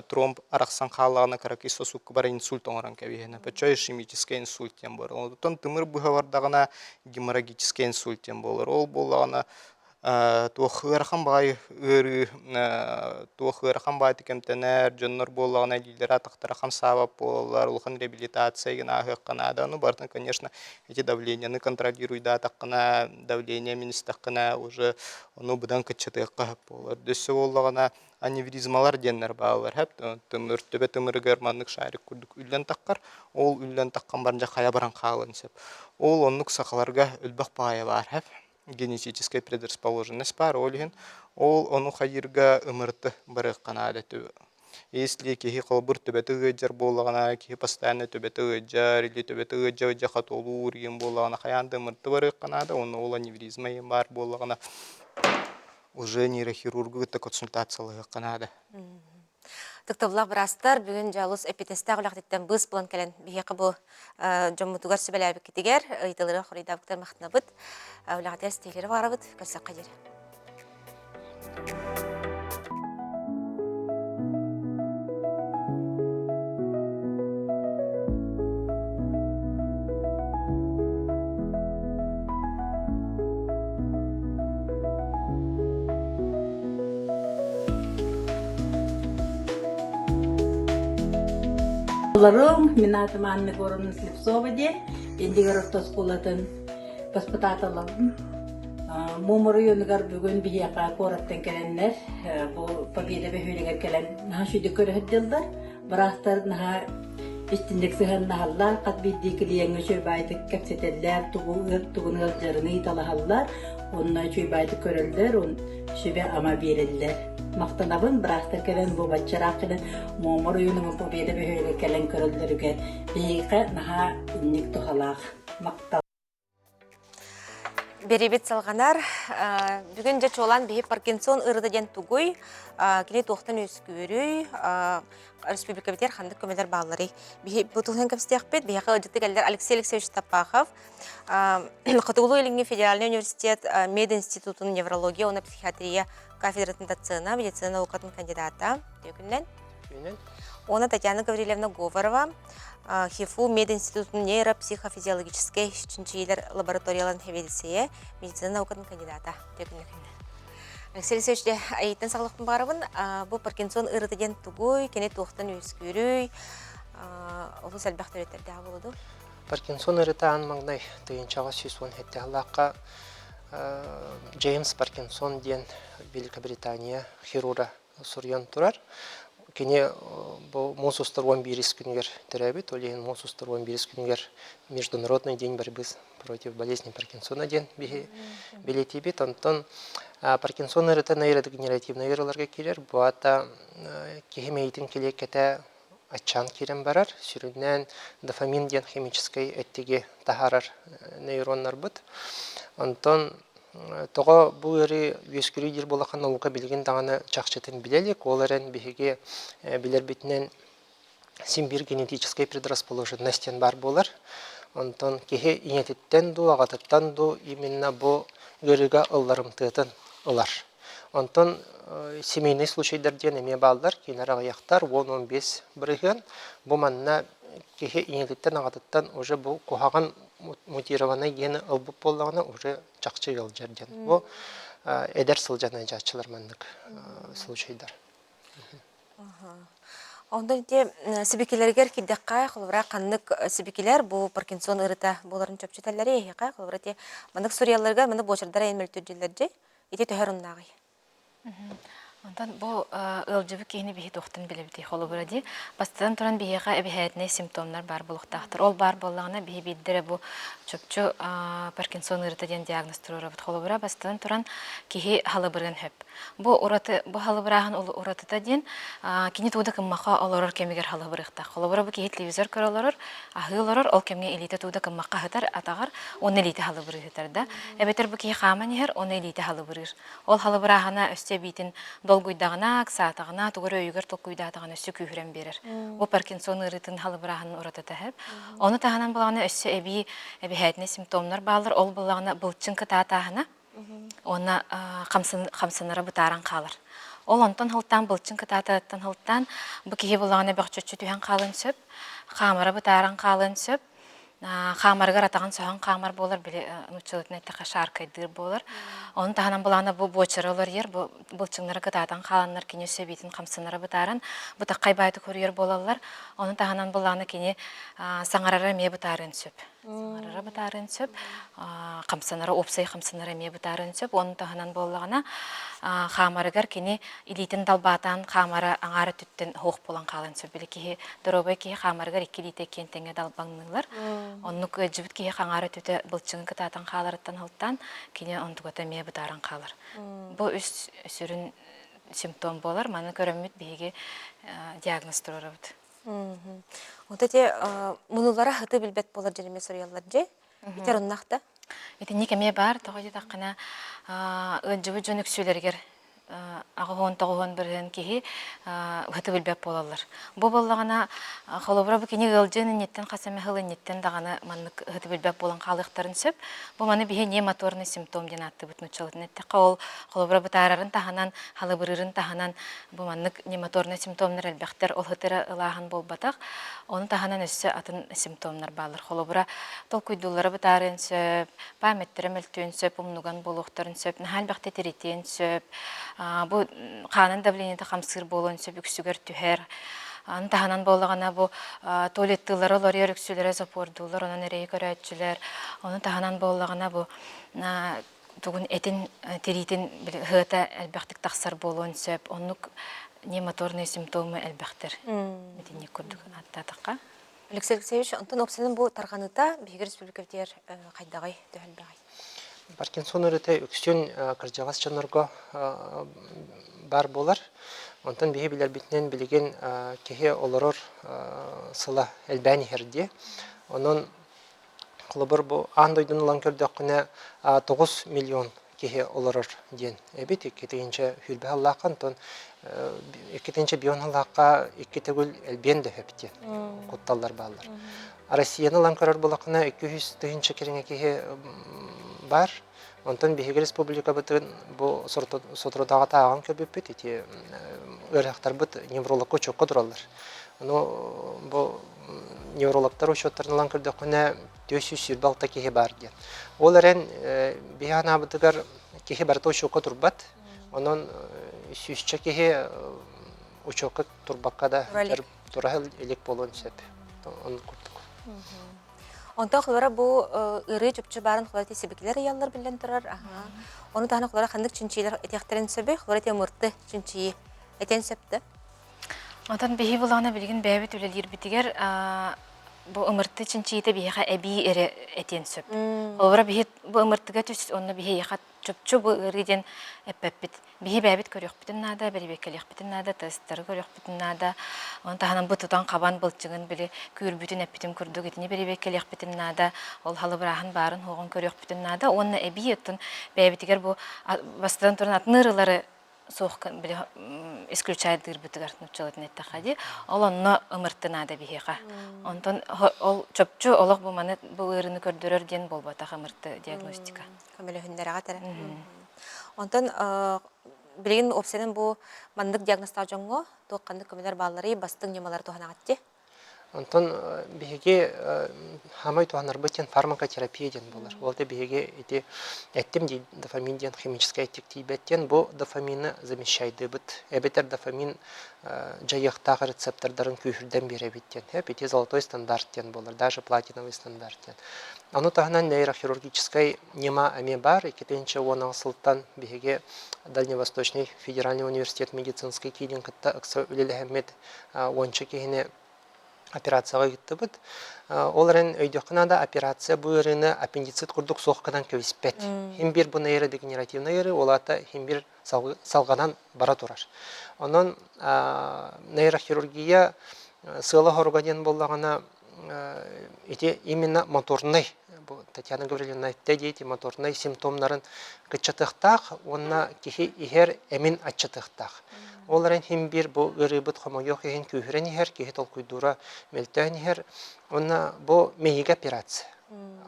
тромб арахсан хааллаҕына кыракый сосудка бар инсульт оҥорон кэбиһэн оччо ишемический инсульт диэн буолар. Онтон тымыр быһа бардаҕына геморрагический инсульт диэн буолар. Ол буоллаҕына туох ыарахан баҕайы ыарыы туох ыарахан баҕайытык эмтэнэр дьоннор буоллаҕына илиилэрэ атахтара хамсаабат буолаллар улахан реабилитация гына ааһыахха наада ну барытын конечно ити давлениены контролируйдаатаххына давление мин истэххинэ уже ону быдан кыччатыахха сөп буолар өссө буоллаҕына аневризмалар диэннэр бааллар сөп тымыр төбө тымырыгар маннык шарик курдук үллэн таххар ол үллэн таххан баран дьэ хайа баран хаалан сөп ол оннук сахаларга элбэх баҕайы баар сөп генетическая предрасположенность баар, ол иһин ол ону хайыырга ымырты барыахха наада Если киһи холобур төбөтө ыалдьар буоллаҕына, киһи постоянно төбөтө ыалдьар или төбөтө ыалдьа-ыалдьа хотуолуур игин буоллаҕына хайаан да ымырты барыахха наада, уонна ол аневризма игин баар буоллаҕына уже нейрохирургу кытта консультациялаһыахха наада. Ытыктабыллаах быраастар, бүгүн дьэ олус эппиэтинэстээх үлэҕититтэн быыс булан кэлэн биһиэхэ бу дьоммутугар сүбэлээбиккитигэр, ыйытыылары хоруйдаабыккытыгар махтанабыт. Үлэҕитигэр ситиһиилэри баҕарабыт. Көрсөххө диэри. Олорум, мин аатым Анна Егоровна Слепцова диэн, Индигир орто оскуолатын воспитателлабын. Муома оройуонугар бүгүн биһиэхэ куораттан кэлэннэр, бу Победа бөһүөлэгэр кэлэн наһаа үчүгэй көрө сылдьаллар. Быраастар наһаа истинник сыһыаннаһаллар, хас биирдии клиеҥҥэ үчүгэй баайдык кэпсэтэллэр, тугу тугун ыалдьарын ыйыталаһаллар, уонна үчүгэй баайдык көрөллөр, сүбэ-ама биэрэллэр. Махтанабын, быраастар кэлэн бу баччараах кэлэн Муома оройуонугар Победа бөһүөлэгэр кэлэн көрөллөрүгэр биһиэхэ наһаа инник туһалаах. Махтал. Биэрибит салҕанар. Бүгүн дьэ чуолаан биһи Паркинсон ыарыыта диэн тугуй? Кини туохтан үөскүүрүй? Республикабытыгар ханнык көмөлөр баалларый? Биһи бу туһунан кэпсэтиэхпит. Биһиэхэ ыалдьыты кэллэр Алексей Алексеевич Таппахов, Хотугулуу-Илиҥҥи федеральнай университет мединститутун неврология уонна психиатрия кафедратын доцена, медицина наукатын кандидата. Үтүө күнүнэн. Уонна Татьяна Гаврильевна Говорова, ХИФУ мединститутун Алексей Алексеевич, дьэ, айыттан саҕалыахпын баҕарабын. Бу Паркинсон ыарыыта диэн тугуй, кини туохтан үөскүүрүй, олус элбэх төрүттэрдээх буолуо дуу? Паркинсон ыарыыта аан маҥнай тыһыынчаҕа 117 сыллаахха Джеймс Паркинсон диэн Великобритания хирурга суруйан турар. Кини бу муус устар 11 күнүгэр төрөөбүт, ол иһин муус устар 11 күнүгэр Международный день борьбы против болезни Паркинсона диэн биһи бэлиэтиибит. Онтон Паркинсон ыарыыта нейродегенеративнай ыарыыларга киирэр. Бу аата киһи мэйиитин килиэккэтэ аччаан киирэн барар. Сүрүннээн дофамин диэн химическэй эттиги таһаарар нейроннарбыт. Онтон тоҕо бу ыарыы үөскүүрүй диир буоллахха наука билигин даҕаны чахчытын билэ илик. Ол эрэн биһиги билэрбитинэн син биир генетическэй предрасположенность диэн баар буолар. Онтон киһи ийэтиттэн дуу, аҕатыттан дуу именно бу ыарыыга ылларымтыатын ылар. Онтон семейный случайдар диэн эмиэ бааллар, кинилэр аҕыйахтар, 10-15 бырыһыан. Бу манна киһи ийэтиттэн аҕатыттан уже бу куһаҕан мутированный гены ылбыт буоллаҕына уже чахчы ыалдьар диэн. Бу эдэр сылдьан ыалдьааччылар маннык случайдар. Онтон ити сибикилэригэр киирдэххэ, холобура, ханнык сибикилэр бу Паркинсон ыарыыта буоларын чопчу этэллэрий эһиэхэ? Холобура, ити маннык суруйалларыгар маннык буочардар айан мөлтүүрдүллэр Ити төһө оруннааҕый? Онтон бу ыалдьыбыт киһини биһи туохтан билэбитий? Холобура дии, бастатан туран биһиэхэ эбэһээтинэй симптомнар баар буолуохтаахтар. Ол баар буоллаҕына биһи биирдэ эрэ бу чопчу Паркинсон ыарыыта диэн диагноз туруорабыт. Холобура, бастатан туран киһи халыбырыан сөп. Бу ураты бу халыбырааһын уратыта диэн кини туу да кыммахха олорор кэмигэр халыбырыахтаах. Холобура, бу киһи телевизор көрө олорор, аһыы олорор, ол кэмҥэ илиитэ туу да кыммахха сытар, атаҕар уонна илиитэ халыбырыыһытар да. Эбэтэр бу киһи хааман иһэр, уонна илиитэ халыбырыыр. Ол халыбырааһына өссө эбиитин долгуйдаҕына, ыксаатаҕына, тугу эрэ өйүгэр толкуйдаатаҕына өссө күүһүрэн биэрэр. Бу Паркинсон ыарыытын халыбырааһынын уратыта сөп. Ону таһынан булаҕына өссө эбии эбэһээтинэй симптомнар бааллар. Ол буллаҕына былчыҥ кытаатааһына уонна хамсанара бытааран хаалар. Ол онтон сылтаан былчыҥ кытаатарыттан сылтаан бу киһи буллаҕына бөхчөччү түһэн хаалыан сөп, хаамара бытааран хаалыан сөп. Хаамарыгар атаҕын соһон хаамар буолар, били нууччалыытын эттэххэ шааркайдыыр буолар. Ону таһынан былаана бу буочара уларыйар, бу былчыҥнара кытаатан хааланнар кини өссө эбиитин хамсанара бытааран, бытаххай баайдык хоруйар буолаллар. Ону таһынан былаана кини саҥарара эмиэ бытаарыан сөп. Саҥарара бытаарыан сөп, хамсанара, уопсай хамсанара эмиэ бытаарыан сөп. Ону таһынан буоллаҕына, хаамарыгар кини илиитин далбаатаан хаамара аҥаар өттүттэн суох буолан хаалан сөп. Били киһи, доруобай киһи хаамарыгар икки илиитэ иккиэн тэҥҥэ далбаҥныыллар. Оннук ыалдьыбыт киһи аҥаар өттүтэ былчыҥын кытаатан хааларыттан сылтаан кини онтугата эмиэ бытааран хаалар. Бу үс сүрүн симптом буолар. Маны көрөммүт биһиги диагноз туруорабыт. Вот эти мунулара хыты билбэт буолар дьон эмиэ суруйаллар дии. Итер оннах да? Итинник эмиэ баар, тоҕо диэтэххинэ, ыалдьыбыт дьон үксүлэригэр аҕыһуон тоҕуһуон бырыһыан киһи ыһыты билбэт буолаллар. Бу буоллаҕына, холобура бу кини ыалдьыан инниттэн хас эмэ сыл инниттэн даҕаны маннык ыһыты билбэт буолан хаалыахтарын сөп. Бу маны биһи немоторный симптом диэн ааттыыбыт нууччалытын эттэххэ, ол холобура бытаарарын таһынан, халыбырыырын таһынан Бу маннык немоторнай симптомнар элбэхтэр, ол ытыра ылааһын буолбатах. Ону таһынан өссө атын симптомнар бааллар. Холобура, толкуйдууллара бытаарыан сөп, памяттара мөлтүөн сөп, умнуган буолуохтарын сөп, наһаа элбэхтэ тиритиэн сөп, бу хаанын давлениета хамсыыр буолуон сөп, үксүгэр түһэр. Аны таһынан буоллаҕына бу туалеттыыллара олоруйар үксүлэрэ запордууллар, онон эрэйи көрөөччүлэр. Ону таһынан буоллаҕына бу тугун этин тириитин ыһыата элбэхтик тахсар буолуон сөп. Оннук немоторные симптомы элбэхтэр. Итинник курдук ааттаатахха. Алексей Алексеевич, онтон уопсайынан бу тарҕаныыта биһиги республикабытыгар хайдаҕый, төһө элбэҕий? Паркинсон ыарыыта үксүн кырдьаҕас дьоннорго баар буолар. Онтон биһи билэрбитинэн билигин киһи олорор сыла элбээн иһэр дии. Онон Холобур, бу аан дойдуну ылан көрдөххүнэ, 9 миллион киһи олорор диэн эбит. Иккитинчи сүүрбэ сыллаахха, онтон иккитинчи бион сыллаахха икки төгүл элбиэн да сөп диэн кутталлар бааллар. Россияны ылан көрөр буоллаххына, 200 тыһыынча кэриҥэ киһи баар. Онтон биһиги республикабытын бу соторутааҕыта ааҕан көрбүппүт, ити ыарыһахтарбыт неврологка учуокка тураллар. Ону бу неврологтар учуоттарын ылан көрдөххүнэ, 426 киһи баар диэн. Ол эрэн биһи анаабытыгар киһи барыта учуокка турбат. Онон сүүсчэ киһи учуокка турбакка да тура илик буолуон сөп. Он курдук. Онтон холобура бу ыарыы чопчу баарын холобура ити сибикилэр ыйаллар биллэн турар. Ону таһынан холобура ханнык чинчиилэр этиэхтэрин сөбүй? Холобура ити ымырты чинчийии этиэн сөп да? Онтон биһи булаҕына билигин бэйэбит үлэлиирбитигэр бу ымырты чинчийиитэ биһиэхэ эбии эрэ этиэн сөп. Холобура биһи бу ымыртыга түс онно биһиэхэ чопчу бу ыарыы диэн эппэппит. Биһи бэйэбит көрүөхпүтүн наада, бэрэбиэркэлиэхпитин наада, тесттары көрүөхпүтүн наада. Ону таһынан бу тутан-хабан былчыҥын били күүрбүтүн эппитин курдук итини бэрэбиэркэлиэхпитин наада. Ол халыбырааһын баарын-суоҕун көрүөхпүтүн наада. Уонна эбии оттон бэйэбитигэр бу бастатан туран атын ыарыылары суох били исключайдыырбытыгар нууччалытын эттэххэ дии ол онно ымырты наада биһиэхэ онтон ол чопчу олох бу маны бу ыарыыны көрдөрөр диэн буолбатах ымырты диагностика көмөлөһүннэрэҕэ тэрэ онтон билигин уопсайынан бу маннык диагностаах дьоҥҥо туох ханнык көмөлөр баалларый бастыҥ ньымалары туһанаҕыт дии Онтон биһиги хаамай туһанарбыт диэн фармакотерапия диэн буолар. Ол да биһиги ити эттим дии дофамин диэн химическэй эттик тиийбэт диэн бу дофамины замещайдыыбыт. Эбэтэр дофамин дьайыахтаах рецептордарын күүһүрдэн биэрэбит диэн. Эп ити золотой стандарт диэн буолар, даже платиновый стандарт диэн. Ону таһынан нейрохирургическай ньыма эмиэ баар. 2010 сылтан биһиги Дальневосточный федеральный университет медицинскэй киинин кытта ыкса үлэлэһэммит уонча киһини операцияҕа ыыттыбыт. Ол эрэн өйдүөххэ наада, операция бу ыарыыны аппендицит курдук суох гынан кэбиспэт. Хим биир бу нейродегенеративнай ыарыы, ол аата хим биир салҕанан бара турар. Онон нейрохирургия сыала-соруга диэн буоллаҕына, ити именно моторнай бу Татьяна Гаврильевна эттэ дии ити моторнай симптомнарын кыччатыахтаах уонна киһи иһэр эмин аччатыахтаах. Ол эрэн иһин биир бу ыарыыбыт хомойуох иһин күүһүрэн иһэр, киһи толкуйдуура мөлтөөн иһэр. Уонна бу мэйиигэ операция.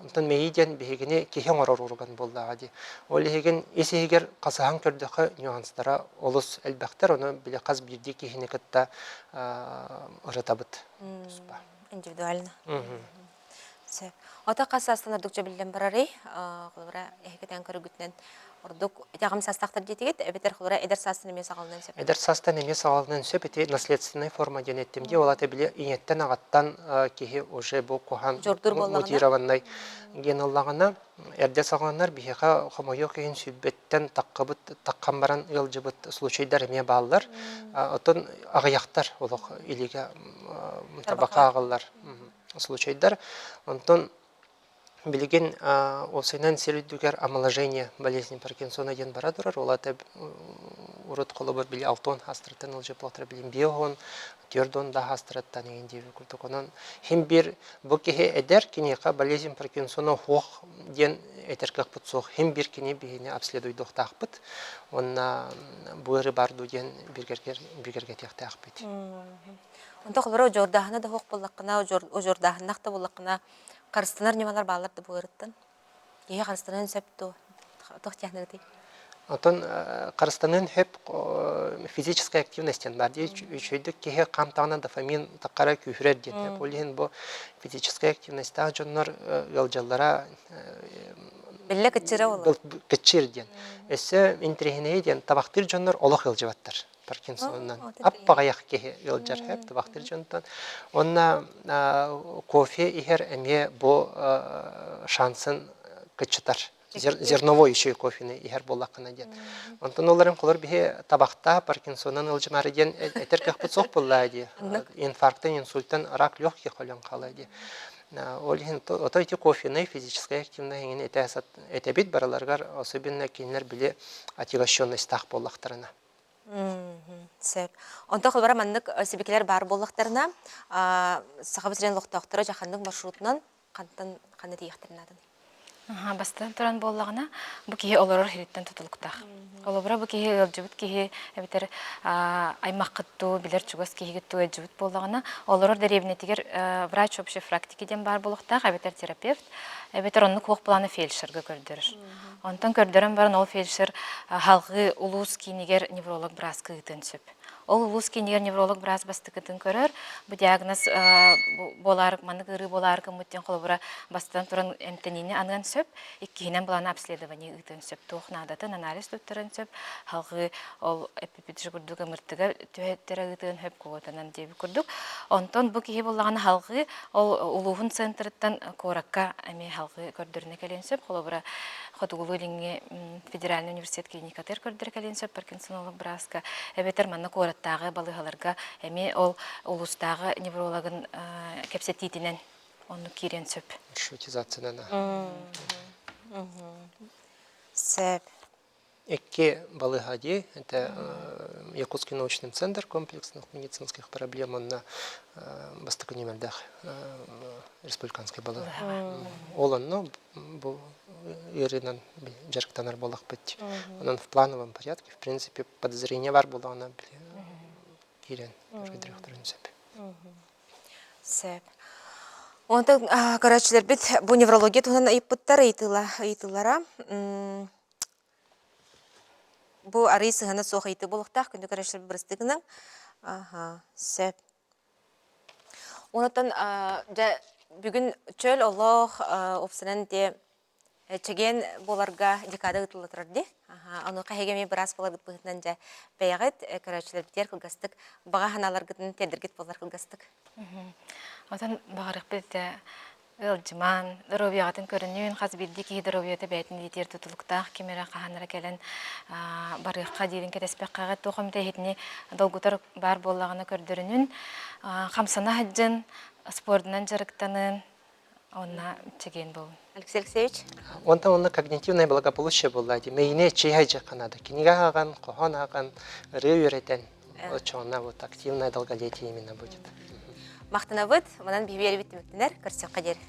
Онтон мэйии диэн биһигини киһи оҥорор орган буоллаҕа дии. Ол иһигин ис иһигэр хасыһан көрдөххө нюанстара олус элбэхтэр, ону били хас биирдии киһини кытта ырытабыт. Индивидуально. Сөп. Ото хас саастан ордук дьэбиллэн барарый? Холобура, эһикэтэн көрүгүтүнэн ордук итаҕым саастаахтар диэтигит, эбэтэр холобура эдэр саастан эмиэ саҕаланыан сөп. Эдэр саастан эмиэ саҕаланыан сөп. Ити наследственная форма диэн эттим дии. Ол ата били ийэттэн аҕаттан киһи уже бу куһаҕан мутированный ген ыллаҕына эрдэ саҕаланар биһиэхэ хомойуох иһин сүүрбэттэн таххыбыт таххан баран ыалдьыбыт случайдар эмиэ бааллар. Оттон аҕыйахтар олох илиигэ табака ааҕыллар случайдар. Онтон билигин уопсайынан сир үрдүгэр омоложение болезни Паркинсона диэн бара турар. Ол аата урут холобур били алтон хаастарыттан ылдьыппатар билин биоһон, түөрдон да хаастарыттан игин диэби курдук. Онон хим бир бу киһи эдэр киниэхэ болезнь Паркинсона суох диэн этэр кыахпыт суох. Хим бир кини биһини обследуйдуохтаахпыт. Уонна бу ыарыы бар дуу диэн бигэргэтиэхтээхпит. Онто холобура удьуордааһына да суох буоллаххына, удьуордааһыннах да буоллаххына, харыстанар ньымалар бааллар да бу ыарыттан. Киһи харыстаныан сөп дуо? Туох диэхныгытый? Оттон харыстаныан сөп физическая активность диэн баар дии. Үчүгэйдик киһи хаамтаҕына дофамин таххара күүһүрэр диэн. Ол иһин бу физическая активностьтаах дьоннор ыалдьаллара Биллэ кыччыра буолар. Кыччыыр диэн. Өссө интэриэһинэйэ диэн табахтыыр дьоннор олох ыалдьыбаттар. Паркинсонунан аппаҕайах киһи ыалдьар сөп табахтыыр дьонтон. Уонна кофе иһэр эмиэ бу шансын кыччатар. Зерновой еще и кофены иһэр буоллаххына диэн. Онтон оларын холор биһи табахта Паркинсонан ылдьымаары диэн этэр кыахпыт суох буоллаа дии. Инфарктан, инсульттан рак легких өлөн хаалаа дии. Ол иһин ото ити кофены физическая активность иҥин этэбит барыларыгар особенно кинилэр били отягощенностьтаах буоллахтарына. Сөп. Онтон холобура маннык сибикилэр баар буоллахтарына, Сахабыт сирин олохтоохторо дьэ ханнык маршрутунан хантан ханна тиийиэхтэрин нааданы? Бастатан туран буоллаҕына, бу киһи олорор сириттэн тутулуктаах. Холобура, бу киһи ыалдьыбыт киһи эбэтэр аймаххыт дуу, билэр чугас киһигит дуу ыалдьыбыт буоллаҕына, олорор дэриэбинэтигэр врач общей практики диэн баар буолуохтаах, эбэтэр терапевт, эбэтэр оннук суох планы фельдшергэ көрдөрөр. Онтон көрдөрөн баран ол фельдшер салҕыы улуус киинигэр невролог бырааска ыытыан сөп. Ол улуус киинигэр невролог быраас бастакытын көрөр. Бу диагноз буолаар маннык ыарыы буолаар гыммыт диэн холобура бастатан туран эмтэниини аныан сөп. Иккиһинэн былаана обследование ыытыан сөп. Туох наадатын анализ туттаран сөп. Халҕыы ол эппиппит курдук ымыртыга түһэттэрэ ыытыан сөп куотанан диэбит курдук. Онтон бу киһи буллаҕына халҕыы ол улууһун центрыттан куоракка эмиэ халҕыы көрдөрүнэ кэлиэн сөп. Холобура Хотугулуу-Илиҥҥи федеральный университет клиникатыгар көрдөрө кэлиэн сөп паркинсонолог бырааска эбэтэр манна куораттааҕы балыыһаларга эмиэ ол улуустааҕы неврологын кэпсэтиитинэн оннук киириэн сөп. Маршрутизациянан. Сөп. Икки балыыһа дии. Это Якутский научный центр комплексных медицинских проблем онно бастакы нүмердээх республиканскай балыыһа. Ол онно бу ыарыынан дьарыктанар буоллахпыт. Онон в плановом порядке, в принципе, подозрение бар буоллаҕына киирэн көрдөрүөхтэрин сөп. Сөп. Онтон көрөөччүлэрбит бу неврология туһунан ыйыппыттар ыйытыылара. Бу арыый сыһыана суох ыйытыы буолуохтаах күндү көрөөччүлэр бырастыы гыныҥ. Аха, сөп. Онтон дьэ бүгүн чөл олох уопсанан дии чэгиэн буоларга декада ыытылла турар дии. Онуоха эһиги эмиэ быраас буоларгыт быһыытынан дьэ бэйэҕит көрөөччүлэрбитигэр кылгастык баҕа санааларгытын тиэрдэргит буоллар кылгастык. Отон баҕарыахпыт этэ ыалдьымаан, доруобуйаҕытын көрүнүүн, хас биирдии киһи доруобуйата бэйэтин илиитигэр тутулуктаах, ким эрэ хаһан эрэ кэлэн барыахха диирин кэтэспэххэ туох эмитэ иһитини долгутар баар буоллаҕына көрдөрүнүн, хамсана сылдьын, спордунан дьарыктанын, онно чэгиэн буолун. Алексей Алексеевич? Онтон онно когнитивное благополучие буолла дии. Мэйине чэй хайдьахха наада. Кинигэ ааҕан, хоһоон ааҕан, ырыа үөрэтэн, оччоҕуна вот активное долголетие именно будет. Махтанабыт. Манан биһиги биэрибит түмүктэнэр. Көрсүөххэ диэри.